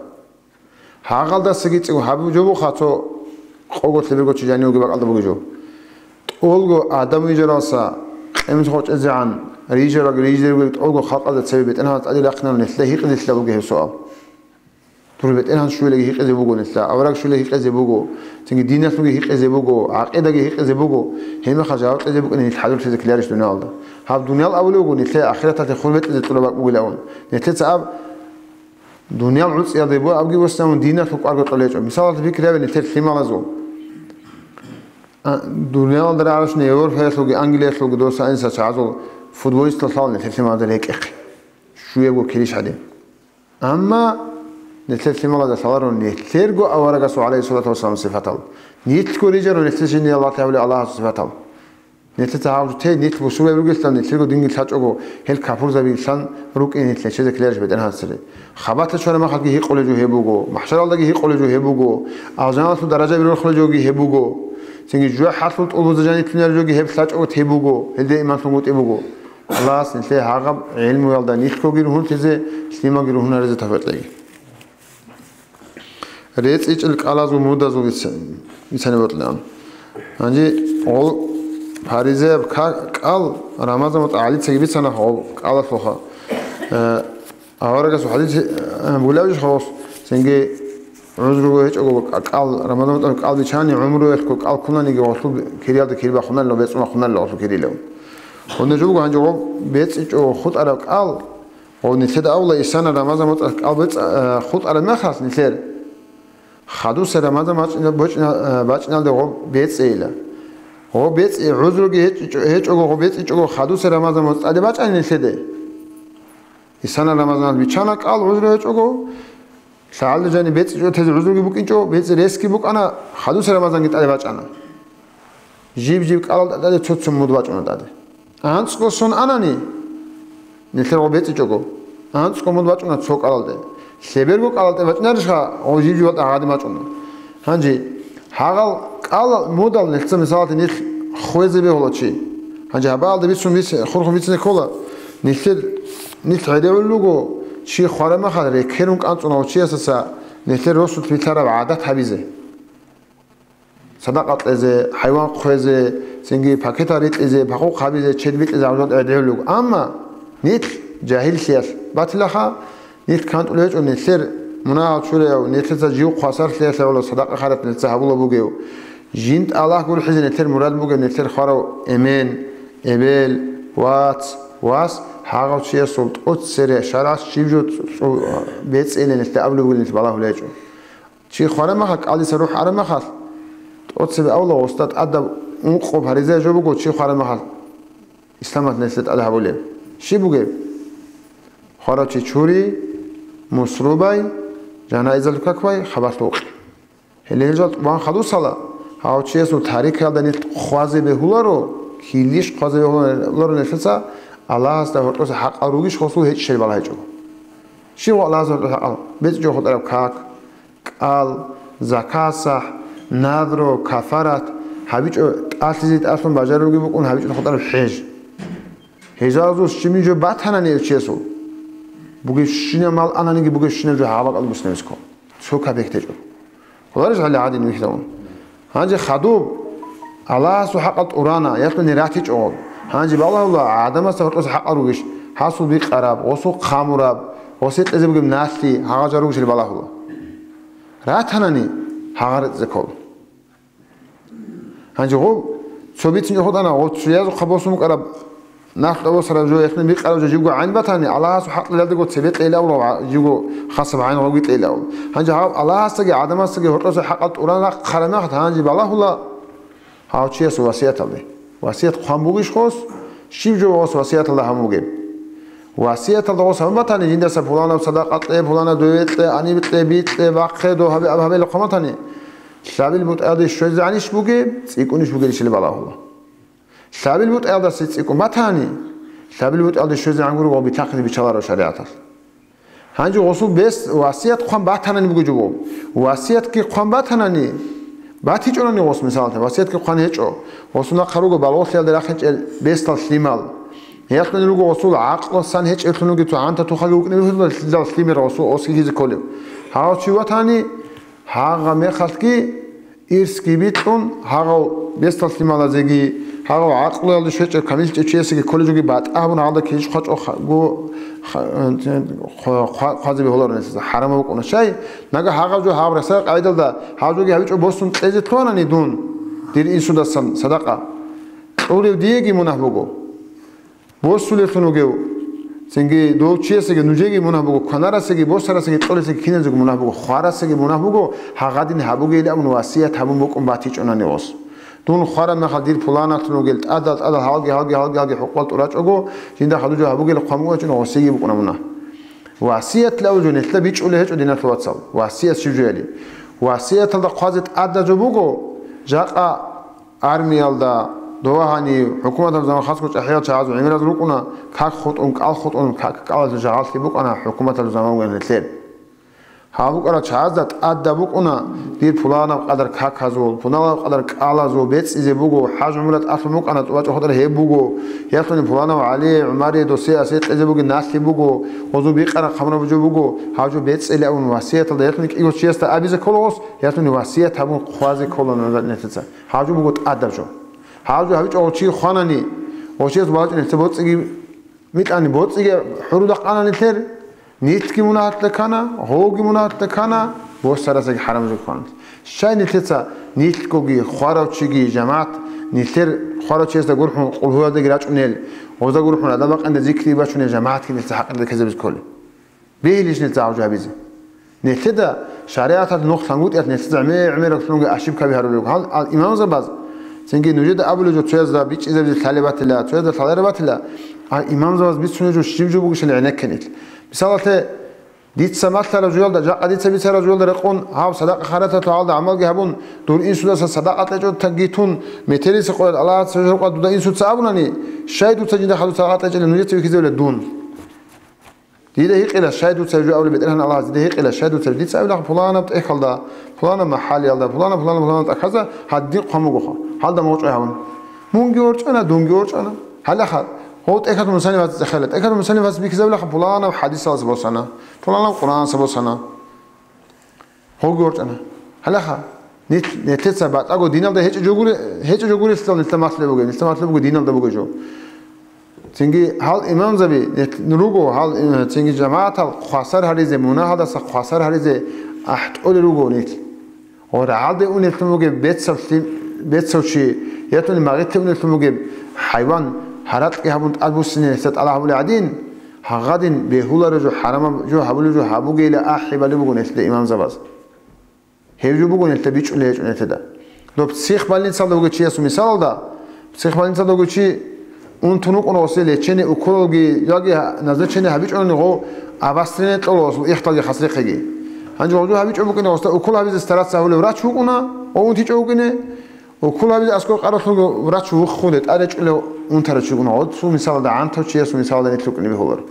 Гьагъалдасаги цӀикӀкӀун гьаб жо буха цо къого лъеберго чи жанив вугеб бакӀалда бугеб жо. ТӀолго Адам вижаралса къемис гъоркьезегӀан рижараг рижидерго тӀолго халкъалда цебе БетӀергьанас тӀаде рахъинарун нилъеда гьикъизелъидал буго гьеб суал. Дур БетӀергьан щвелеги гьикъизе буго нилъеда, авараг щвелеги гьикъизе буго, цинги диналъулги гьикъизе буго, гӀакъидаги гьикъизе буго, гьебмехалъ жаваб кьезе букӀине нилъ хӀадурлъизе ккеларищ дуниялалда? Гьаб дуниял абулеб буго нилъее ахираталъе хур бетӀизе кьураб бакӀ бугилавун. Нилъеца аб дуниял гӀуцӀиялде буго абги буссинавун диналъул кӀварго кьолечӀо. Мисалалъе пикри гьабе нилъер лъималазул. А, дуниялалда рагӀарабщинаб Европаялъулги Англиялъулги дос гьаниса чагӀазул футболистал лъала нилъер лъималазда рекӀехъе. Щуябго килищ гьадин. Амма нилъер лъималазда лъаларо нилъерго аварагасул, гӀалайгьиссалату вассаламу, сипатал. Нилъго рижаро нилъер жиндие Аллагьас гьабулеб Аллагьасул сипатал. Нилъеца гьаб жо те, нилъ бусурбаби ругелъул, нилъерго динги лъачӀого, гьел капурзабилъан рукӀине нилъ нечезе ккеларищ БетӀергьан цере? Хабалъ чвараб махалъги гьикъулеб жо гьеб буго, махщаралдаги гьикъулеб жо гьеб буго, алжаналъул даражаби рорхулеб жоги гьеб буго, цинги жужахӀалъул тӀубазда жаниб лъунареб жоги гьеб лъачӀого те буго, гьелде иман лъугьунтӀи буго. Аллагьас нилъее гьагъаб гӀилмуялда нилъгоги ругьунлъизе, лъималги ругьунаризе тавфикъ кьеги. РецӀичӀел кӀалазул мудазул бица-, бицани бокьилаан. Гьанже гъол паризаяб ка-, кӀал Рамазан мутӀа гӀалицаги бицана гъол кӀалалъулха. Э, аварагасул хадис, э, бугилавищ гъос, цинги гӀузруго гьечӀого кӀал, Рамазан мутӀа кӀал бичани, гӀумруялъго кӀал ккунаниги гъолъул кириялда кири бахъунарила, бецӀун бахъунарила гъолъул кирилев. Гьунда жо буго гьанже гъоб бецӀичӀого хутӀараб кӀал, Гъов нилъеда авла исана Рамазан мутӀа кӀал бецӀ-, э, хутӀараб мехалъ нилъер хадуса Рамазан бачӀина-, бочӀина-, э, бачӀиналде гъов бецӀейила. Гъов бецӀи гӀузруги гьечӀичӀо-, гьечӀого, гъов бецӀичӀого хадуса Рамазан мутӀа тӀаде бачӀани нилъеде. Исана Рамазан бичана кӀал гӀузру гьечӀого, лъагӀалда жани бецӀичӀо тезе гӀузруги букӀинчӀо, бецӀи ресги букӀана, хадуса Рамазанги тӀаде бачӀана. Жиб-жиб кӀалал тӀаде цо-цо муд бачӀуна тӀаде. АнцӀго сон анани, нилъер гъо бецӀичӀого, анцӀго муд бачӀуна цо кӀалалде. Лъеберго кӀалалде бачӀунарищха, гъо жиб-жибал тӀагъаде бачӀуна. Гьанже гьагъал кӀалал мудал нилъца мисалалъе нилъ хвезе бегьула чи. Гьанже гьабаалда бицун бици-, хурхун бицине ккола, нилъер, нилъ гӀедегӀулел руго, чи хвараб махал рекерун кӀанцӀуна гъо чиясаса нилъер росулъ билъараб гӀадат гьабизе. Садакъа кьезе, хӀайван хъвезе, цинги пакетал рикьизе, пахъу хъабизе, чед бикьизе гьаб жо гӀедегӀулел руго. Амма нилъ жагьиллъиялъ батилаха, нилъ кантӀулев гьечӀо, нилъер мунагьал чураяв, нилъеца жив хвасарлъиялъе гӀоло садакъа-хайрат нилъеца гьабулеб бугев, жинда Аллагь гурхӀизе нилъер мурад бугев, нилъер хварав эмен, эбел, вац, вас, гьагъав чиясул тӀоцере шаргӀалъ щиб жо цӀу-, цӀу-, бецӀилин нилъеда абулеб бугин нилъ балагьулев гьечӀо. Чи хвараб махал, кӀалдиса рухӀ араб махал, тӀоцебе авла гъосда тӀадаб ункъо париза жо буго, чи хвараб махал, исламалъ нилъеда тӀад гьабулеб. Щиб бугеб? Хварав чи чури, мус рубай, жанаизал какбай, хабалъ вукъи. Гьеле гьел жал тӀубан хадусала, гьав чиясул тарикаялда нилъ хъвазе бегьуларо, килищ хъвазе бегьуларо нилъеца, Аллагьасда гьоркьоса хӀакъал ругищ гъосул гьечӀищали балагьичӀого. Щив Аллагьасда гьоркьоса хӀакъал? БецӀичӀого хутӀараб как, кӀал, закат сахӀ, надро, кафарат, гьабичӀо тӀалъизе тӀалъун бажаруги букӀун гьабичӀо хутӀараб хӀеж. Гьезазул щибин жо батанани гьев чиясул, бугебщинаб мал ананиги бугебщинаб жо гьаб бакӀалда бусинаб иско. Цо капек течӀо. Хъуларищ гьале гӀадин вихьизавун? Гьанже хадуб, Аллагьасул хӀакъал тӀурана, ялъуни ратичӀого. Гьанже балагьула, гӀадамасда гьоркьоса хӀакъал ругищ, гьасул бикъараб, гъосул хъамураб, гъосе кьезе бугеб налъи, гьагъа жал ругищали балагьула. Ратанани, гьагъа рецӀе ккола. Гьанже гъоб цо бицин гьудана, гъоб цоязухъа босун букӀараб, нахъа босараб жо, яхъин бикъараб жо жибго гӀайн батани, Аллагьасул хӀакълъиялдаго цебе кьейилавулав, жибго хасаб гӀайн гъобги кьейилавул. Гьанже гьав Аллагьасдаги гӀадамасдаги гьоркьоса хӀакъал тӀуран рахъ хъараб мехалъ гьанже балагьула гьав чиясул васияталде. Васият хъван бугищ гъос, щиб жо гъос васияталда гьабун бугеб? Васияталда гъос гьабун батани, жиндаса пуланаб садакъа кье, пуланаб дове кье, гьаниб кье, би кье, бахъе, дов гьабе, аб гьабе хъван батани, лъабил бутӀаялде щвезегӀанищ бугеб, цӀикӀкӀунищ бугеб ишали балагьула. Лъабил бутӀаялдаса цӀикӀкӀун батани, лъабил бутӀаялде щвезегӀан гуро ва битахъизе биччаларо шаригӀаталъ. Гьанже гъосул бес васият хъван батанани буго жо. Васиятги хъван батанани, батичӀунани гъос, мисалалъе, васиятги хъван гьечӀо. Гъосул нахъа руго балгъулъиялда рахинчӀел бесдал лъимал. Гьелъулни руго гъосул гӀакълу сан гьечӀеблъун вугев цо гӀанта тухаги вукӀине бихьуларел лъимер гъосул осги гьизе кколев. Гьав чи ватани, гьагъа мехалъги ирсги бикьун, гьагъав бесдал лъималазеги, гьагъав гӀакълуялде щвечӀев камиллъичӀев чиясеги кколеб жоги батӀа гьабун, гьалда килищ хъвачӀо ха-, гу-, ха-, хъва-, хъва-, хъвазе бегьуларо нилъеца, хӀарам букӀуна. Щай? Нагагь гьагъав жо гьав ресай къайдалда гьав жоги гьабичӀо босун кьезе лъугьанани дун, дир инсудасан садакъа кьурев диеги мунагь буго. Босулелъун вугев, цинги дов чиясеги нужеги мунагь буго, кванарасеги, босарасеги, кьолесеги киназего мунагь буго, хварасеги мунагь буго, гьагъадин гьабугейилан абун васият гьабун букӀун батичӀунани гъос. Дун хвараб мехалъ дир пуланалъун вугел, тӀадал, тӀадал, гьалги, гьалги, гьалги, гьалги хӀукъуялда тӀурачӀого, жинда хадуб жо гьабугел хъван букӀун гъосиги букӀуна мунагь. Васият лъаву жо нилъеда бичӀчӀулеб гьечӀо, диналъул вацал. Васият щиб жояли? Васияталда хъвазе тӀадаб жо буго, жакъа армиялда, Дова гьанив, хӀукуматалъул заман хасго чӀахӀиял чагӀазул гӀемераз рукӀуна, как хутӀун, кӀал хутӀун, как кӀалалъул жагьаллъи букӀана хӀукуматалъул заман бугеб нилъер. Гьаб букӀарал чагӀазда тӀадаб букӀуна, дир пуланаб къадар каказул, пуланаб къадар кӀалазул бецӀизе буго, хӀаж-гӀумрат тӀалъун букӀана, тӀубачӀо хутӀар гьеб буго, ялъуни пуланав ГӀали, ГӀумари, досие асе кьезе бугеб налъи буго, гъозул бикъараб хъамураб жо буго, гьаб жо бецӀила абун васияталда ялъуни кӀиго чиясда абизе ккола гъос, ялъуни васият гьабун хъвазе ккола нилъеца. Гьаб жо буго тӀадаб жо. Гьаб жо гьабичӀо гъов чи хванани, гъов чияс балачӀун гьесда боцӀиги витӀани, боцӀиги хӀуруда къана нилъер, нилъги мунагьалъ ккана, гъовги мунагьалъ ккана, босарасаги хӀарам жо ккана. Щай нилъеца нилъгоги, хварав чиги, жамагӀат, нилъер хварав чиясда гурхӀун къулгьуялдаги рачӀунел, гъозда гурхӀун гӀадаб бакъинда зикри бачунел жамагӀатги нилъеца хӀакъида ккезабизе кколеб? Бегьилищ нилъ гӀавжабизе? Нилъеда шаригӀаталъ нух лъангутӀиялъ нилъеца гӀемер-гӀемераллъунги ошибкаби гьарулел руго. Гьал, гьал имамзабаз, цинги нужеда абулеб жо цоязда бичӀчӀизабизе лъалеб батила, цоязда лъалареб батила, гьал имамзабаз бицунеб жо щиб жо бугищали гӀенекке нилъ. Мисалалъе, дица малъараб жоялда, жакъа дица бицараб жоялда рекъон, гьав садакъа-хайраталъул гьалда гӀамалги гьабун, дур инсудаса садакъа кьечӀого тагги тун, метериса къоялъ Аллагьас гьоркьа дуда инсуца абунани, щай дуца жинда хадур садакъа кьечӀилан нужеца вихьизабилеб дун? Дида гьикъила, щай дуца гьеб жо абулеб, БетӀергьан Аллагьас дида гьикъила, щай дуца гьеб? Дица абилаха, пуланаб тӀехьалда, пуланаб махӀалиялда, пуланаб, пуланаб, пуланаб тӀахьазда гьадин хъван бугоха, гьалда мугъчӀвай гьабун. Мунги ворчӀана, дунги ворчӀана. Гьалаха, гьов тӀехьалъ мусаннифас цӀехела. ТӀехьалъ мусаннифас бихьизабилаха, пуланаб хӀадисалас босана, пуланаб Къуръанас босана. Гьоги ворчӀана. Гьалаха, нилъ-, нилъеца батӀаго диналда гьечӀо жо гури-, гьечӀо жо гурелъул нилъда малъулеб бугеб, нилъда малъулеб буго диналда бугеб жо. Цинги гьал имамзаби нилъ-, руго, гьал, э, цинги жамагӀатал хвасар гьаризе, мунагьалдаса хвасар гьаризе ахӀтӀолел руго нилъ. Ва рагӀалде унеллъун бугеб бецав лъим-, бецав чи, ятуни магъилъе унеллъун бугеб хӀайван гьаракьги гьабун тӀадбуссине нилъда тӀалаб гьабулеб гӀадин, гьагъадин бегьуларо жо, хӀарамаб жо гьабулеб жо гьабугейилан ахӀи балеб буго нилъеда имамзабаз. Гьев жо буго нилъеда бичӀчӀулей гьечӀо нилъеда. Доб психбольницалда вугев чиясул мисалалда, психбольницалда вугев чи унтун вукӀуна гъосе лечение, уколалги, яги назначение гьабичӀони гъов обострение кьола гъосул ихталги хасрихъеги. Гьанже гъов жо гьабичӀо букӀине гъосда укол гьабизе стараться гьавулев врач вукӀуна, гъов унтичӀо вукӀине, укол гьабизе аскӀор къаралъунги врач вухун ретӀа речӀулев унтарав чи вукӀуна, гъосул мисалалда гӀантав чиясул мисалалда нилъ вукӀине бегьуларо.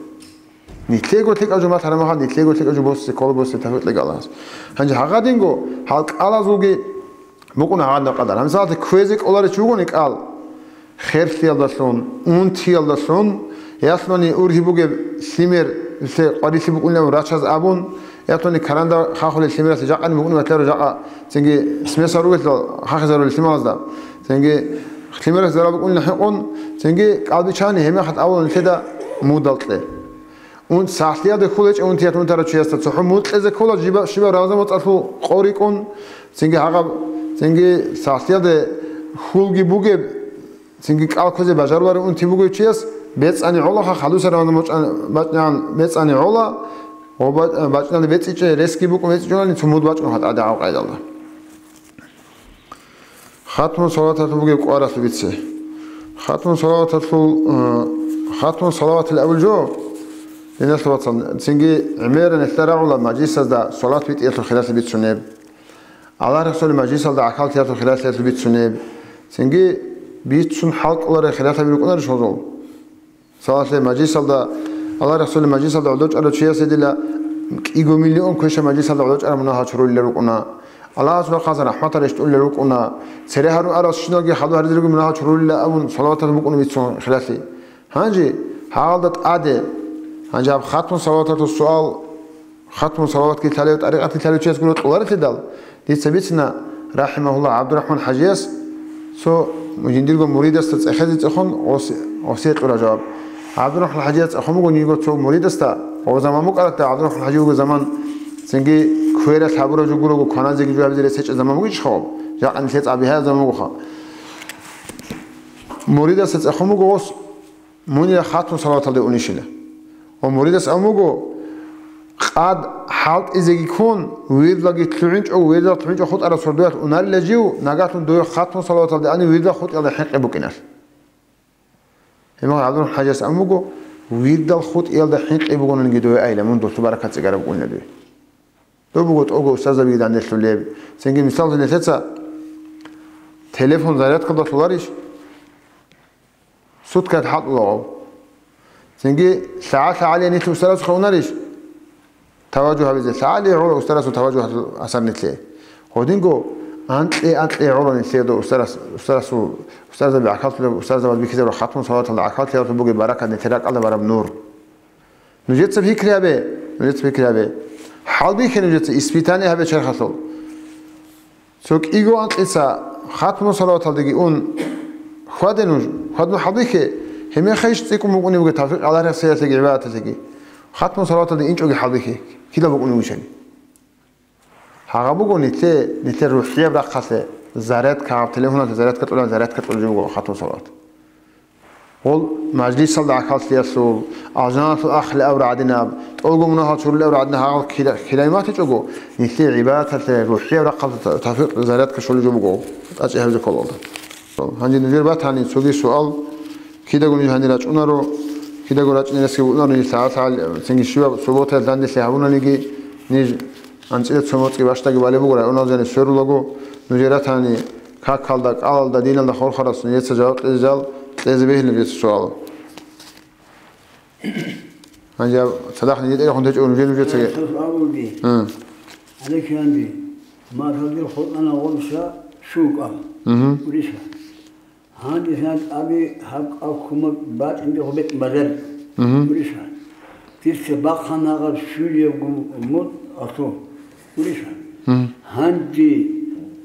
Нилъего лъикӀаб жо малъараб мехалъ, нилъего лъикӀаб жо босе ккола, босе тавфикъ кьеги Аллагьас. Гьанже гьагъадинго гьал кӀалазулги букӀуна гьагъадинаб къадар. Гьанже кквезе кӀоларев чи вугони кӀал, херлъиялдалъун, унтиялдалъун, ялъуни ургьиб бугеб лъимер, лъе къварилъи букӀунилан рачаз абун, ялъуни каранда хахулел лъимералъе жакъани букӀунеб батиларо жакъа, цинги смесал ругелъул хахизарулел лъималазда, цинги лъимералъе зарал букӀунилан хӀинкъун, цинги кӀал бичани гьеб мехалъ абула нилъеда мудал кье. Ун сахлъиялда хьулечӀев унтиялъ унтарав чиясда цохӀо мукьезе ккола, жиба-, щибаб Рамазан моцӀалъул къо рикӀкӀун, цинги гьагъаб, цинги сахлъиялда хьулги бугеб, цинги кӀал кквезе бажаруларев унти бугев чияс бецӀани гӀолаха, хадуса Рамазан мочӀан-, бачӀнегӀан бецӀани гӀола, ва ба-, бачӀиналда бецӀичӀеб ресги букӀун бецӀичӀолани цо муд бачӀун гьатӀа дагӀав къайдалда. Хатму салаваталъул бугеб кӀваралъул бице. Хатму салаваталъул, э, хатму салаватил абул жо, диналъул вацал, цинги гӀемеран нилъеда рагӀула мажлисазда салават битӀиялъул хиралъи бицунеб. Аллагь Расулил мажлисалда гӀахьаллъиялъул хиралъиялъул бицунеб. Цинги бицун хӀалтӀуларел хиралъаби рукӀунарищ гьозул? Салалъе мажлисалда, Аллагь Расулил мажлисалда гӀодов чӀарав чиясе дила кӀиго миллион квеша мажлисалда гӀодов чӀараб мунагьал чурулила рукӀуна. Аллагьас рахъалъан рахӀматал рещтӀулила рукӀуна. Цере гьарун арал щиналги хадур гьаризеги мунагьал чурулила абун салаваталъун букӀуна бицун хиралъи. Гьанже гьалда тӀаде, гьанже гьаб хатму салаваталъул суал, хатму салаватги лъалев, тӀарикъатги лъалев чияс гуро кьоларелъидал, дица бицина, рахӀимагьуллагь, ГӀабдурахӀман ХӀажияс цо жиндирго муридасда цӀехезе цӀехун гъос-, гъосие кьура жаваб. ГӀабдурахӀман ХӀажияс цӀехун буго жиндирго цо муридасда, гъов заман букӀаратда, ГӀабдурахӀман ХӀажи вуго заман, цинги квералъ гьабураб жо гурого, кваназеги жо гьабизе рес гьечӀеб заман бугищ хъо? Жакъа нилъеца гьаб бихьараб заман бугоха. Муридасда цӀехун буго гъос, Мунила хатун салаваталде унищила. Ва муридас абун буго, къад хӀалтӀизеги ккун, вирдалги лъугӀинчӀого, вирдал лъугӀинчӀого хутӀараб сордоялъ унарила жив, нагагьлъун дов хатун салаваталде ани вирдал хутӀиялда хӀинкъи букӀиналъ. Гьебмехалъ ГӀабдурахӀман ХӀажияс абун буго, вирдал хутӀиялда хӀинкъи бугониги дове айила, мун долъул баракат цӀикӀкӀараб букӀунила дове. Доб буго тӀого устарзабиги данделъулеб. Цинги мисалда нилъеца телефон зарядкалда лъоларищ? Суткаялъ хӀалтӀулаго. Цинги лъагӀа-лъагӀалие нилъ устарасухъе унарищ? Таважугь гьабизе лъагӀалие гӀуро устарасул таважугьалъул асар нилъее. Гьодинго анкье-анкье гӀуро нилъее дов устарас-, устарасул, устарзаби гӀахьаллъулеб, устарзабаз бихьизарул хатму салаваталда гӀахьаллъиялъул бугеб баракат нилъер ракӀалда бараб нур. Нужеца пикри гьабе, нужеца пикри гьабе. ХӀалбихье нужеца, испытание гьабе черхалъул. Цо кӀиго анкьица хатму салаваталдеги ун хьваде нуж, хьвадун хӀалбихье, гьебмехалъ иш цӀикӀкӀун букӀунеб буго тавфикъ Аллагьасеялъеги гӀибадаталъеги. Хатму салаваталде инчӀоги хӀалбихье, кида букӀунеб вичани. Гьагъаб буго нилъе, нилъер рухӀияб рахъалъе зарядка, гьаб телефоналъе зарядка кьолеб, зарядка кьолеб жо буго хатму салават. Гъол мажлисалда гӀахьаллъиялъул, алжаналъул ахъли абура гӀадинаб, тӀолго мунагьал чурулел абура гӀадинаб гьагъал кила-, килай матичӀого, нилъее гӀибадаталъе, рухӀияб рахъалда та-, тавфикъ, зарядка щолеб жо буго, тӀачӀи гьабизе ккола. Гьанже нужер батани цоги суал, кидаго ниж гьанир рачӀунаро, кидаго рачӀинерасе вунаро ниж лъагӀал-лъагӀал, цинги щибаб субботаялъ данделъи гьабунаниги, ниж анцӀила цо моцӀги бащдаги балеб буго, районалда жаниб сверулаго, нужер ратани, какалда, кӀалалда, диналда хурхарас нужеца жаваб кьезе жал, кьезе бегьилин нужеца суал. Гьанже цадахъ нилъер тӀерехун течӀо нужер нужецаги. Гьа. Александр, махалдир хутӀана гъорса шукъа. Мгм. Уриса. Гьанже гьаб аби гьаб кӀал кумек бачӀинде гьобет базар. Мгм. Уриса. Дица бахъана гьаб щулияб гу-, мут асу. Гьанже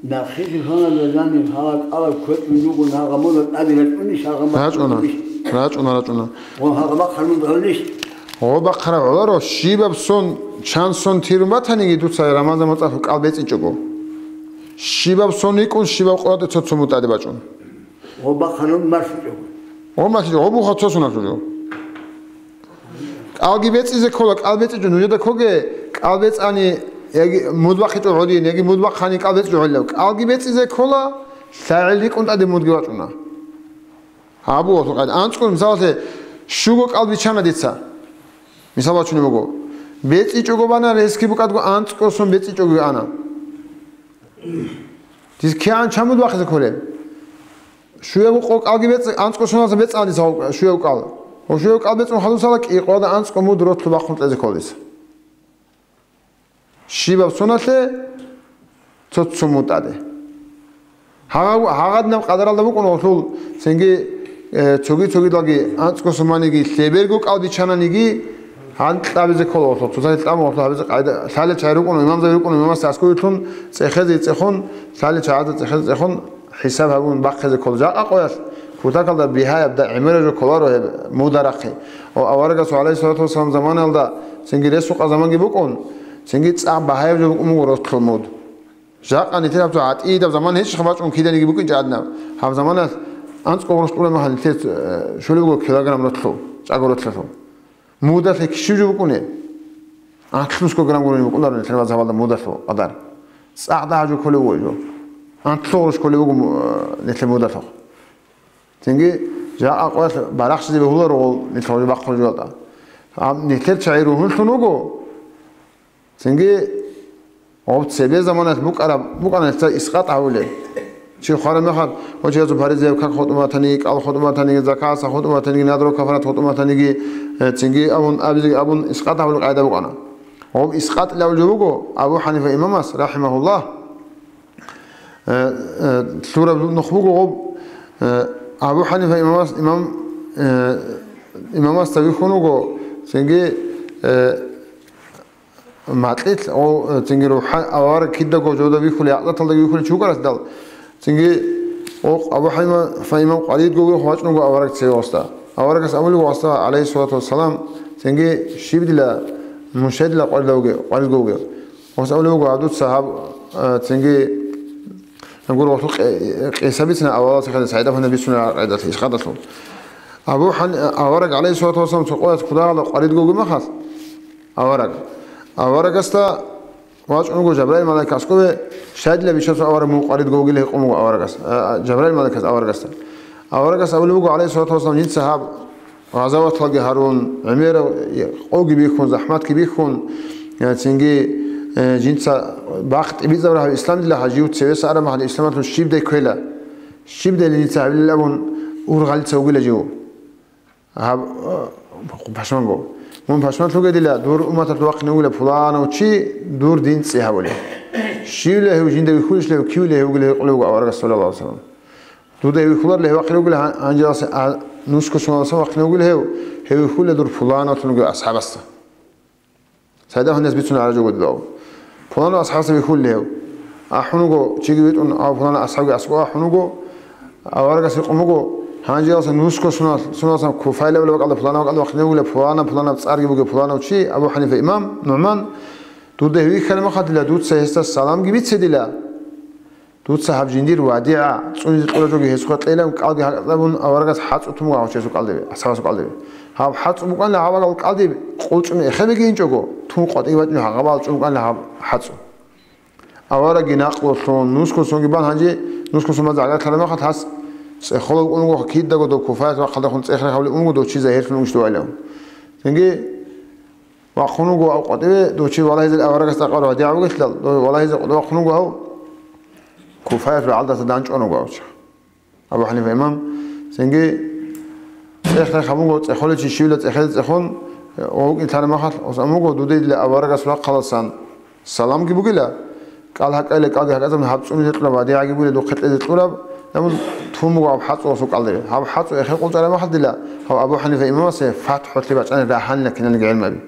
нахъисеб хьваназда жаниб гьала кӀалаб квечӀун руго, гьагъа муна тӀаде рачӀунищ, гьагъа бахъараб гьунищ? РачӀуна, рачӀуна, рачӀуна. Ва гьагъа бахъараб гьунищ? Гъо бахъараб гӀоларо, щибаб сон, чан сон тирун батаниги дуца Рамазан муцӀалъ кӀал бецӀичӀого. Щибаб сон йикӀун, щибаб къоялъ цо-цо мун тӀаде бачӀун. Гъо бахъараб марсичӀого. Гъо марсичӀого, гъо буха цо соналъул жо. КӀалги бецӀизе ккола, кӀал бецӀичӀо нужеда ккоге, кӀал бецӀани, яги муд бахъичӀо гьолин, яги муд бахъани кӀал бецӀичӀо гьолилав. КӀалги бецӀизе ккола, лъагӀел рикӀкӀун тӀаде мудги вачӀуна. Гьабу, валлагь, анцӀго мисалалъе щуго кӀал бичана дица. Мисал бачунеб буго. БецӀичӀого бана, ресги букӀадго анцӀго сон бецӀичӀого ана. Дица кигӀан чан муд бахъизе кколеб? Щуяб къо кӀалги бецӀ-, анцӀго соналъ бецӀана дица гьав щуяб кӀал. Гьав щуяб кӀал бецӀун хадусала кӀикъоялда анцӀго муд ротлъу бахъун кьезе ккола дица. Щибаб соналъе цо-цо мун тӀаде. Гьагъа-, гьагъадинаб къадаралда букӀун гьалъул, цинги, э, цоги-цогидалги анцӀго сон маниги, лъеберго кӀал бичананиги, гьанкьабизе ккола гьалъул. Цоцазде тӀамун гьалъул гьабизе къайда, лъалел чагӀи рукӀуна имамзаби, рукӀуна имамасда аскӀовеблъун цӀехезе цӀехун, лъалел чагӀазда цӀехезе цӀехун, хӀисаб гьабун бахъизе ккола. Жакъа къоялъ кутакалда бигьаяб да гӀемераб жо кколаро гьеб мударахъи. Ва аварагасул, гӀалайгьиссалату вассалам, заманаялда цинги ресукъа заманги букӀун, цинги цӀакъ багьаяб жо букӀун буго ротлъул муд. Жакъа нилъер гьаб цо гӀатӀидаб заман гьечӀеб бачӀун киданиги букӀинчӀеб гӀадинаб. Гьаб заманалъ анцӀго гъурущ тӀураб мехалъ нилъер, э, щолеб буго килограмм ротлъул, чӀаго ротлъалъул. Мудалъе щиб жо букӀунеб? Анлънусго грамм гурони букӀунаро нилъер мазгьабалда мудалъул къадар. ЦӀакъ дагьа жо кколеб буго жо. Анлъго гъурущ кколеб буго му-, э, нилъер мудалъухъ. Цинги жакъа къоялъ барахщизе бегьуларо гъол нилъ гъоркье бахъун жоялда. Гьаб нилъер чагӀи ругьунлъун вуго. Цинги гъоб цебе заманалъ букӀараб, букӀана нилъеца искъат гьавулеб. Чи хвараб мехалъ, гьучӀиязул паризаяб как хутӀун батаниги, кӀал хутӀун батаниги, закаталъул хутӀун батаниги, надру кафарат хутӀун батаниги, э, цинги абун, абизе абун искъат гьавулеб къагӀида букӀана. Гъоб искъатилан абулеб буго Абу Ханифа имамас, рахӀимагьуллагь. Э, э, лъураб нух буго гъоб, э, Абу Ханифа имамас, имам, э, имамасда вихьун вуго, цинги, э, макьилъ, о, э, цинги рухӀа-, авараг кидаго жода вихьулев, гӀакъаталдаги вихьулев чи вукӀаралъидал, цинги, о, Абу Ханифа имам къваридго вихьун вачӀун вуго авараг цеве гъосда. Аварагас абулеб гъосда, гӀалайгьиссалату вассалам, цинги щиб дила, мун щай дила къваридго вугев, къваридго вугев? Гъос абулеб буго, гьаб дуца гьаб, э, цинги, гуро, гъолъул къе-, къиса бицина авалалъе хадур, СагӀид абуна бицунеб къайдалъ, искъаталъул. Абу Хани-, авараг, гӀалайгьиссалату вассалам, цо къоялъ кутакалда къваридго вугеб мехалъ, авараг. Аварагасда вачӀун вуго Жабраил малаик аскӀове, щай дила бичасул авараг мун къваридго вугилан гьикъун вуго аварагас, а, а, Жабраил малаикас аварагасда. Аварагас абулеб буго, гӀалайгьиссалату вассалам, жинца гьаб гъазаваталги гьарун, гӀемераб къоги бихьун, захӀматги бихьун, э, цинги, э, жинца бахъ тӀибитӀизабураб гьаб ислам дила гьав жив цевеса араб мехалъ исламалъул щибдай кквела, щибдайилан жинца гьабилел абун ургъалица вугила жив. Гьаб, э, пашманго. Мун пашман лъугедила, дур умматалъ вахъине вугила пуланав чи, дур дин цӀи гьавулев. Щивила гьев жинда вихьулищ лев, кивила гьев вугила гьекъулев вуго аварагас, саллаллагьу гӀалайгьи ва саллам. Дуда гьев вихьуларила, гьев вахъине вугила гьан-, гьанжеялъе а-, нусго соналъ вахъине вугила гьев, гьев вихьулев дур пуланавлъун вугев асхӀабасда. Цайда гьанас бицун гьаражуго дуда. Пуланав асхӀабасда вихьулев гьев. АхӀун вуго, чиги витӀун, ав пуланав асхӀабги аскӀов ахӀун вуго, аварагас гьикъун буго, гьанжеялъе нусго соналъ, соналъ Куфайла абулеб бакӀалда пуланав бакӀалда вахъине вугила, пуланав, пуланав цӀарги бугев пуланав чи, Абу ХӀанифа имам, НугӀман, дуда гьев вихьараб мехалъ дила, дуца гьесда саламги бице дила. Дуца гьаб жиндир вадигӀа цӀунизе кьураб жоги гьесухъе кьела, кӀалги гьакӀалъабун аварагас хӀацӀу тун буго гьав чиясул кӀалдибе, асхӀабасул кӀалдибе. Гьаб хӀацӀу букӀанила гьаб кӀалдиб къулчӀун эхебеги гьинчӀого, тун къватӀиги бачӀун гьагъаб алчӀун букӀанила гьаб хӀацӀу. Аварагги накълулъун, нусгосонги бан гьанже, нусгосон базе гӀагарлъараб мехалъ гьас цӀехолев вукӀун вуго, кидаго дов Куфаялъ вахъалдехун цӀех рехавлев вукӀун вуго, дов чи загьирлъун вугищ дугӀайилан. Цинги вахъун вуго гьав къватӀиве, дов чи валагьизе аварагас тӀакъ вадигӀа бугелъидал, дов валагьизе къватӀиве вахъун вуго гьав, Куфаялъ рагӀалдаса данчӀван вуго гьав чи. Абу ХӀанифа имам. Цинги цӀех-цӀех гьабун вуго, цӀехолев чи щивила цӀехезе цӀехун, вукӀин лъараб мехалъ, ос ам вуго, дуда дила аварагас вахъаласан саламги бугила, кӀал гьакӀайила, кӀалги гьакӀазабун гьаб цӀунизе кьураб вадигӀаги бугила духъе кьезе кьураб, гьабун тун буго гьаб хӀацӀу гьесул кӀалдибе. Гьаб хӀацӀу эхе къулчӀараб мехалъ дила, гьав Абу ХӀанифа имамасе фатхӀулъи бачӀани рагьанила киналги гӀелмаби.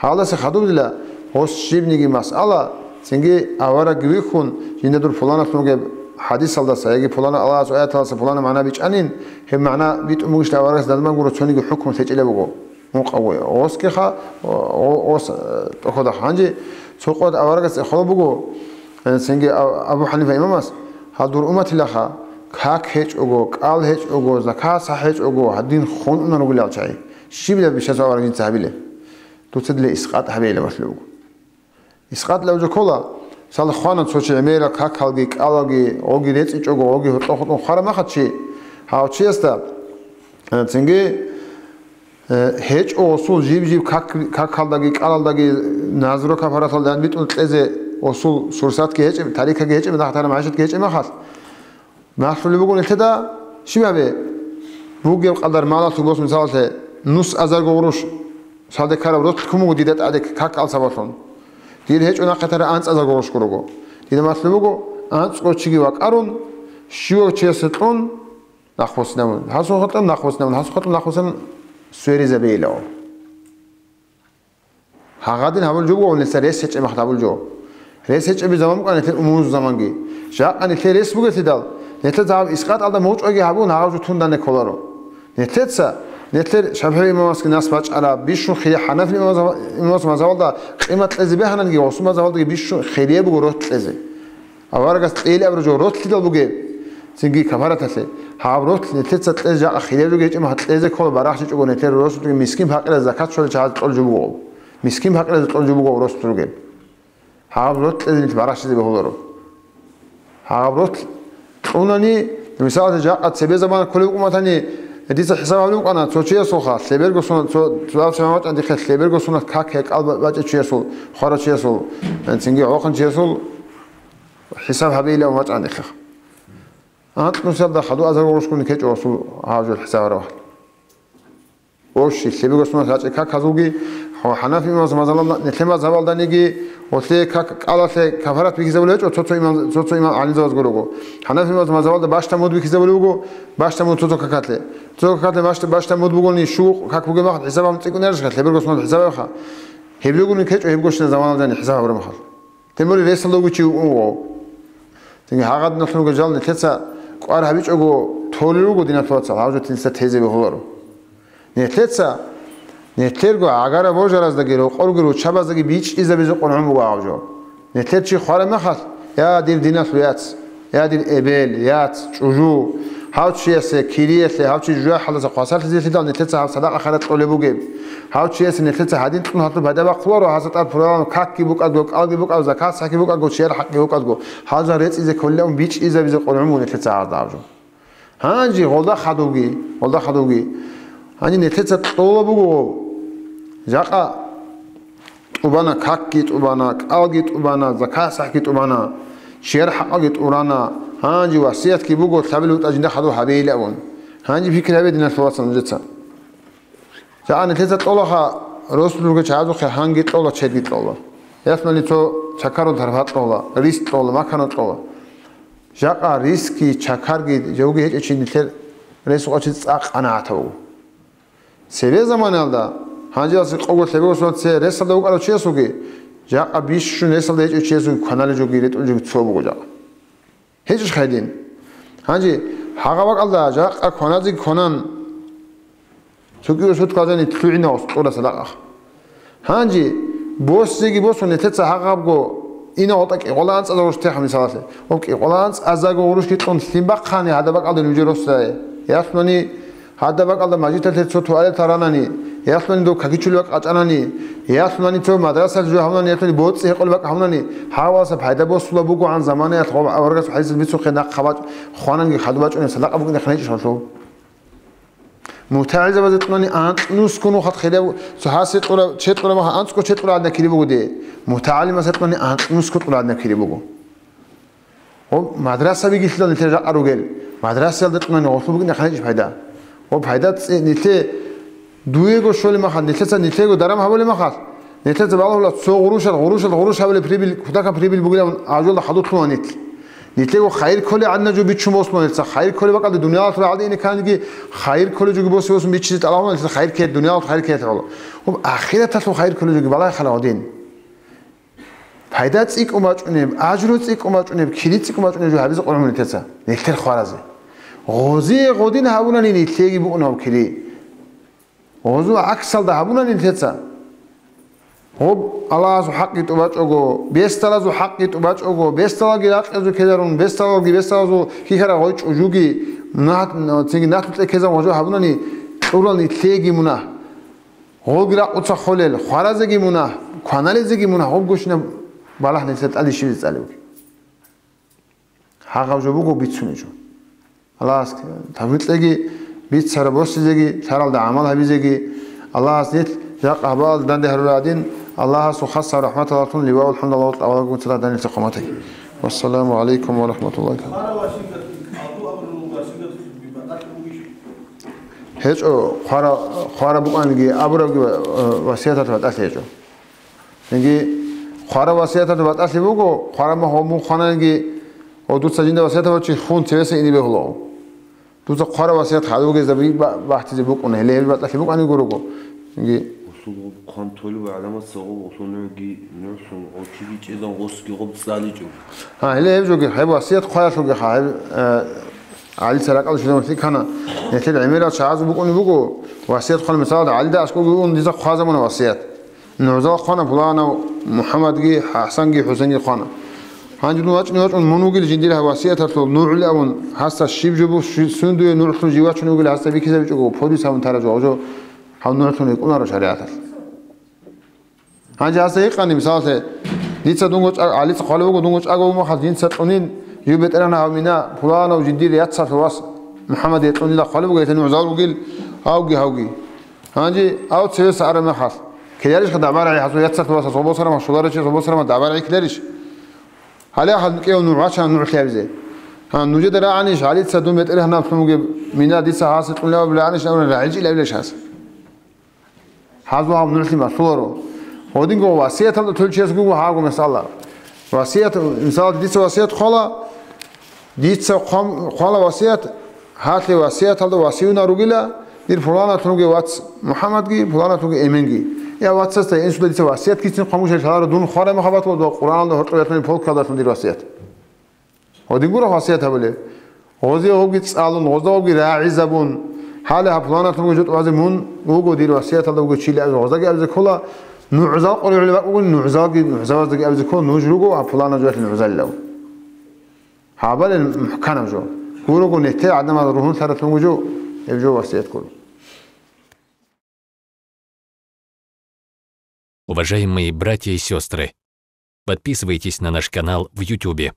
Гьалдаса хадуб дила, гъос щибниги масъала, цинги аварагги вихьун, жинда дур пуланалъун вугеб хӀадисалдаса яги пулана Аллагьасул аяталдаса пулана магӀна бичӀанин, гьеб магӀна битӀун бугищ аварагас данде гуро цониги хӀукму лъечӀила буго. Мукъавой гъоскиха, гъо-, гъос, э, тӀохьода ханжи, цо къоялъ аварагас эхола буго, э, цинги А-, Абу ХӀанифа имамас, гьал дур умматилаха, как гьечӀого, кӀал гьечӀого, закат сахӀ гьечӀого, гьадин хун унар ругелал чагӀи. Щибила бищасул авараг жинца гьабилеб? Дуца дила искъат гьабейилан малъулеб буго. Искъат лев жо ккола, мисал, хвана цо чи гӀемерал какалги, кӀалалги, гъоги рецӀичӀого, гъоги гьоркьохъун хвараб мехалъ чи, гьав чиясда, э, цинги, э, гьечӀо гъосул жиб-жиб как-, какалдаги, кӀалалдаги, назру кафараталда битӀун кьезе гъосул сурсатги гьечӀеб, тарикаги гьечӀеб, нахъ тараб магӀишатги гьечӀеб мехалъ, малъулеб буго нилъеда щиб гьабе? Бугеб къадар малалъул босун, мисалалъе, нус азарго гъурущ, цалде ккараб ролъ ккун буго дида тӀаде как-кӀал сабаблъун. Дир гьечӀо нахъе тараб анцӀазарго гъурущ гурого. Дида малъулеб буго, анцӀго чиги вакӀарун, щивав чиясе кьун, нахъвуссинабун, гьасухъе кьун, нахъвуссинабун, гьасухъе кьун, нахъвуссинабун, сверизабейилан. Гьагъадин гьабулеб жо буго, нилъер рес гьечӀеб мехалъ гьабулеб жо. Рес гьечӀеб заман букӀана нилъер умумузул заманги. Жакъа нилъер рес бугелъидал, нилъер гьаб искъаталда мугъчӀвайги гьабун, гьагъаб жо тун данде кколаро. Нилъеца, нилъер ШафигӀи имамасги нас бачӀараб, бищун хирияб, ХӀанафи имамас-, имамас мазгьабалда къимат кьезе бегьананиги, гъосул мазгьабалдаги бищун хирияб буго ролъ кьезе. Аварагас кьейилаб жо ролъидал бугеб, цинги кафараталъе. Гьаб ролъ нилъеца кьезе жакъа хирияб жо гьечӀеб мехалъ кьезе ккола, барахщичӀого нилъер росулъги мискин-пакъиразе закат щолел чагӀазе кьолеб жо буго. Мискин-пакъиразе кьолеб жо буго росулъ ругел. Гьаб ролъ кьезе нилъ барахщизе бегьуларо. Гьаб ролъ кьунани, мисалалъе, жакъа цебе замана кколеб букӀун батани, дица хӀисаб гьабулеб букӀана цо чиясулха, лъеберго сунат, цо, цо дагьаб замана бачӀана дихъе лъеберго сунат как гьекъал ба-, бачӀев чиясул, хварав чиясул, цинги гӀолохъанчиясул, ХӀисаб гьабейилан вачӀана нилъехъ. Анкьнусиялда хадуазар гъурущгун ккечӀо гъосул гьав жо хӀисаб гьарав. Ощи, лъебего сунат гьачӀи каказулги, ХӀанафи мазгьабалда, нилъер мазгьабалданиги, гъолъе как кӀалалъе кафарат бихьизабулеб гьечӀо, цо-цо имам, цо-цо имам гӀалимзабазги руго. ХӀанафи мазгьабалда бащда муд бихьизабулеб буго, бащда муд цо-цо какалъе. Цо какалъе бащда, бащда муд бугони, щуго как бугеб мехалъ хӀисаб гьабун цӀикӀкӀунарищха, лъеберго сунат хӀисаб гьабха. Гьеб ругони ккечӀо гьебгощинаб заманалдани хӀисаб гьабураб мехалъ. Тем более ресалда вугев чи вуго. Цинги гьагъадиналъун руго жал нилъеца кӀвар гьабичӀого толел руго диналъул вацал, гьав жо нилъеца тезе бегьуларо. Нилъеца, нилъерго гӀагара божараздаги, рокъорги руччабаздаги бичӀчӀизабизе къваргӀун буго гьав жо. Нилъер чи хвараб мехалъ, я, дир диналъул яц, я, дир эбел, яц, чӀужу, гьав чиясе, кириялъе, гьав чи жужахӀалдаса хвасарлъизелъидал нилъеца гьав садакъа-хайрат кьолеб бугеб. Гьав чиясе нилъеца гьадин кьун гьалъуб гьадаб бахъуларо, гьасда тӀад пуралан какги букӀадго, кӀалги букӀадго, закат сахӀги букӀадго, чияр хӀакъги букӀадго, гьал жал рецӀизе кколилан бичӀчӀизабизе къваргӀун буго нилъеца гьазда гьав жо. Гьанже гъолда хадубги, гъолда хадубги. Гьанже нилъеца кьола буго, жакъа тӀубана, какги тӀубана, кӀалги тӀубана, закат сахӀги тӀубана, чияр хӀакъалги тӀурана, гьанже васиятги буго, лъабил бутӀа жинда хадуб гьабейилан абун. Гьанже пикри гьабе, диналъул вацал, нужеца. Жагьана нилъеца кьолаха, росулъ ругел чагӀазухъе гьанги кьола, чедги кьола. Ясмани цо чакарун тарфа кьола, рис кьола, макану кьола. Жакъа рисги, чакарги, жавги гьечӀев чи нилъер ресукъав чи цӀакъ къанагӀатав вуго. Цебе заманаялда, гьанжеялъ къого лъебе босун цебе ресалда вукӀарав чиясулги, жакъа бищун ресалда гьечӀев чиясулги кваналеб жоги ретӀун жоги цо буго жакъа. ГьечӀищ гьедин? Гьанже гьагъа бакӀалда жакъа кваназеги кванан, цогиго суд кквазани лъугӀинав кьураса дакъах. Гьанже босизеги босун, нилъеца гьагъабго инагъултӀа кӀикъола анцӀазда гъурущ теха, мисалалъе. Ва кӀикъола анцӀаздаго гъурущги кьун лъим бахъани гьадаб бакӀалда нужер росдае. Ялъунани гьадаб бакӀалда мажгиталъе цо туалет таранани, ялъунани дов какичулеб бакӀ гьачӀанани, ялъунани цо мадрасалъ жо гьавнани, ялъунани боцӀи гьекъолеб бакӀ гьавнани, гьаваласа пайда босулаб бугогӀан заманаялъ гъоб аварагас хӀадисалъ бицунхъе нахъа бачӀ-, хвананги хадуб бачӀунеб салакъа букӀине хъинчӀищ гьалъул. МутагӀилзабазе кьунани анкьнусго нухалъ хирав, цо гьасе кьурав, че кьурав махал анцӀго че кьураб гӀадина кири буго дие. МутагӀалимасе кьунани анкьнусго кьураб гӀадина кири буго. Гьоб мадрасабиги лъила нилъер жакъа ругел. Мадрасаялда кьунани гъолъул букӀине хъинчӀищ пайда. Гьоб пайда цӀи-, нилъе дуего щолеб махал, нилъеца нилъего даран гьабулеб махал. Нилъеца балагьула цо гъурущал, гъурущал, гъурущ гьабулеб прибыль, кутакаб прибыль бугилан гьаб жоялда хадур лъугьана нилъ. Нилъего хайир кколеб гӀадина жо биччун босуна нилъеца. Хайир кколеб бакӀалде дуниялалъ рагӀалде ине кканги, хайир кколеб жоги босе босун биччизе тӀалаб гьабуна нилъеца, хайир ккей, дуниялалъ хайир ккеялъе гӀоло. Гьоб ахираталъул хайир кколеб жоги балагье хала гьадин. Пайда цӀикӀкӀун бачӀунеб, ажру цӀикӀкӀун бачӀунеб, кири цӀикӀкӀун бачӀунеб жо гьабизе къваригӀун нилъеца. Нилъер хваразе. Гъозие гъодин гьабунани нилъеги букӀунаб кири. Гъозул гӀаксалда гьабуна нилъеца. Гъоб Аллагьасул хӀакъги тӀубачӀого, бесдалазул хӀакъги тӀубачӀого, бесдалги ракъизе ккезарун, бесдалги бесдалазул хихара гъой чӀужуги, нагь-, цинги нахъ кьекезаб гъожо гьабунани кьурал нилъеги мунагь. Гъолги ракъуца холел, хваразеги мунагь, кваналезеги мунагь, гъоб гущинаб балагь нилъер тӀаде щибизе цӀалевги. Гьагъаб жо буго бицунеб жо. Аллагьас тавфикъ кьеги, бицараб босизеги, лъаралда гӀамал гьабизеги. Аллагьас нилъ жакъа гьабаалда данде гьарурал гӀадин, Аллагьасул хасаб рахӀматалдалъун ливаул хӀамдалда авалаго цадахъ данилъа хъуматаги. Вассаламу гӀалайкум ва рахӀматуллагьи. ГьечӀо, хъвара-, хъвараб букӀанги абурабги ва-, васияталъ батӀалъи гьечӀо. Цинги хъвараб васияталъ батӀалъи буго, хъвараб махъ ва мун хъвананги, ва дуца жинда васият гьабурав чи хун цевеса ине бегьулаго. Дуца хъвараб васият хадув гезда би-, ба-, бахтизе букӀуна, гьеле гьеб батӀалъи букӀаниго руго. Цинги Гъусул гъоб хъван толеб гӀаламат сагъо гъусул нугӀги нугӀлъун гъочиги чӀезан гъосги гъоб цӀаличӀо. Гьа, гьеле гьеб жоги, гьеб васият хъваялъулги ха, гьеб, э, ГӀалица ракӀалде щвезабун лъикӀ ккана, нилъер гӀемерал чагӀазул букӀунеб буго, васият хъван, мисалда, ГӀалида аскӀовги ун дица хъвазабуна васият. НугӀзал хъвана пуланав МухӀаммадги, ХӀасанги, ХӀусенги хъвана. Гьанже дун вачӀине вачӀун мун вугил жиндир гьаб васияталъул нугӀлъи абун, гьасда щиб жо бу-, щи-, сундуе нугӀлъун жив вачун вугил гьасда бихьизабичӀого, подвиг гьабун тараб жо, гьав жо гьав нугӀлъун рикӀкӀунаро шаригӀаталъ. Гьанже гьасда гьикъани, мисалалъе, дица дунго чӀаг-, ГӀалица хъвалеб буго, дунго чӀаго вумахал, жинца кьунин, жив бетӀергьан гьав мина, пуланав жиндир яцалъул вас МухӀаммадие кьунила хъвалеб буго, гьелъин гӀузал ругил, гьавги, гьавги. Гьанже гьав цевеса араб мехалъ, ккеларищха дабарагӀи гьасул яцалъул васас гъобосарама, шуларав чияс гъобосарама дабарагӀи ккеларищ? Гьале ахӀал кӀев нугӀ вачана нугӀлъи абизе. Гьан, нужеда рагӀанищ ГӀалица дун бетӀергьанав лъун бугеб мина дица гьасе кьунила абулеб рагӀанищ абуна, рагӀи чӀила абилищ гьас? Гьазул гьав нугӀлъи малъуларо. Гьодинго васияталда тол чиясго гьагу масъала. Васият, мисалалда, дица васият хъвала, дица хъвам-, хъвала васият, гьалъе васияталда васиюна ругила, дир пуланатлъун ругев вац МухӀаммадги, пуланатлъун ругев Эменги. Я вацасда, инсуда дица васият кицин хъвамушел лъаларо дун хварай мухаббат ва Къуръаналда гьоркьоб ятлъунеб полкалдалъун дир васият. Гьодин гуро васият гьабулеб. Гъозе гъобги цӀалун, гъозда гъобги рагӀизабун. Гьале гьаб пуланатлъунго жутӀбазе мун вуго дир васияталда вуго чили абизе, гъоздаги абизе ккола, нугӀзал къоригӀулеб бакӀ бугони, нугӀзалги, нугӀзабаздаги абизе ккола, нуж руго гьаб пуланаб жоялъе нугӀзалилав. Гьабалел мухӀканаб жо. Гурого нете гӀадамал ругьунлъаратлъунго жо, гьеб жо васият гуро. Уважаемые братья и сестры, подписывайтесь на наш канал в Ютубе.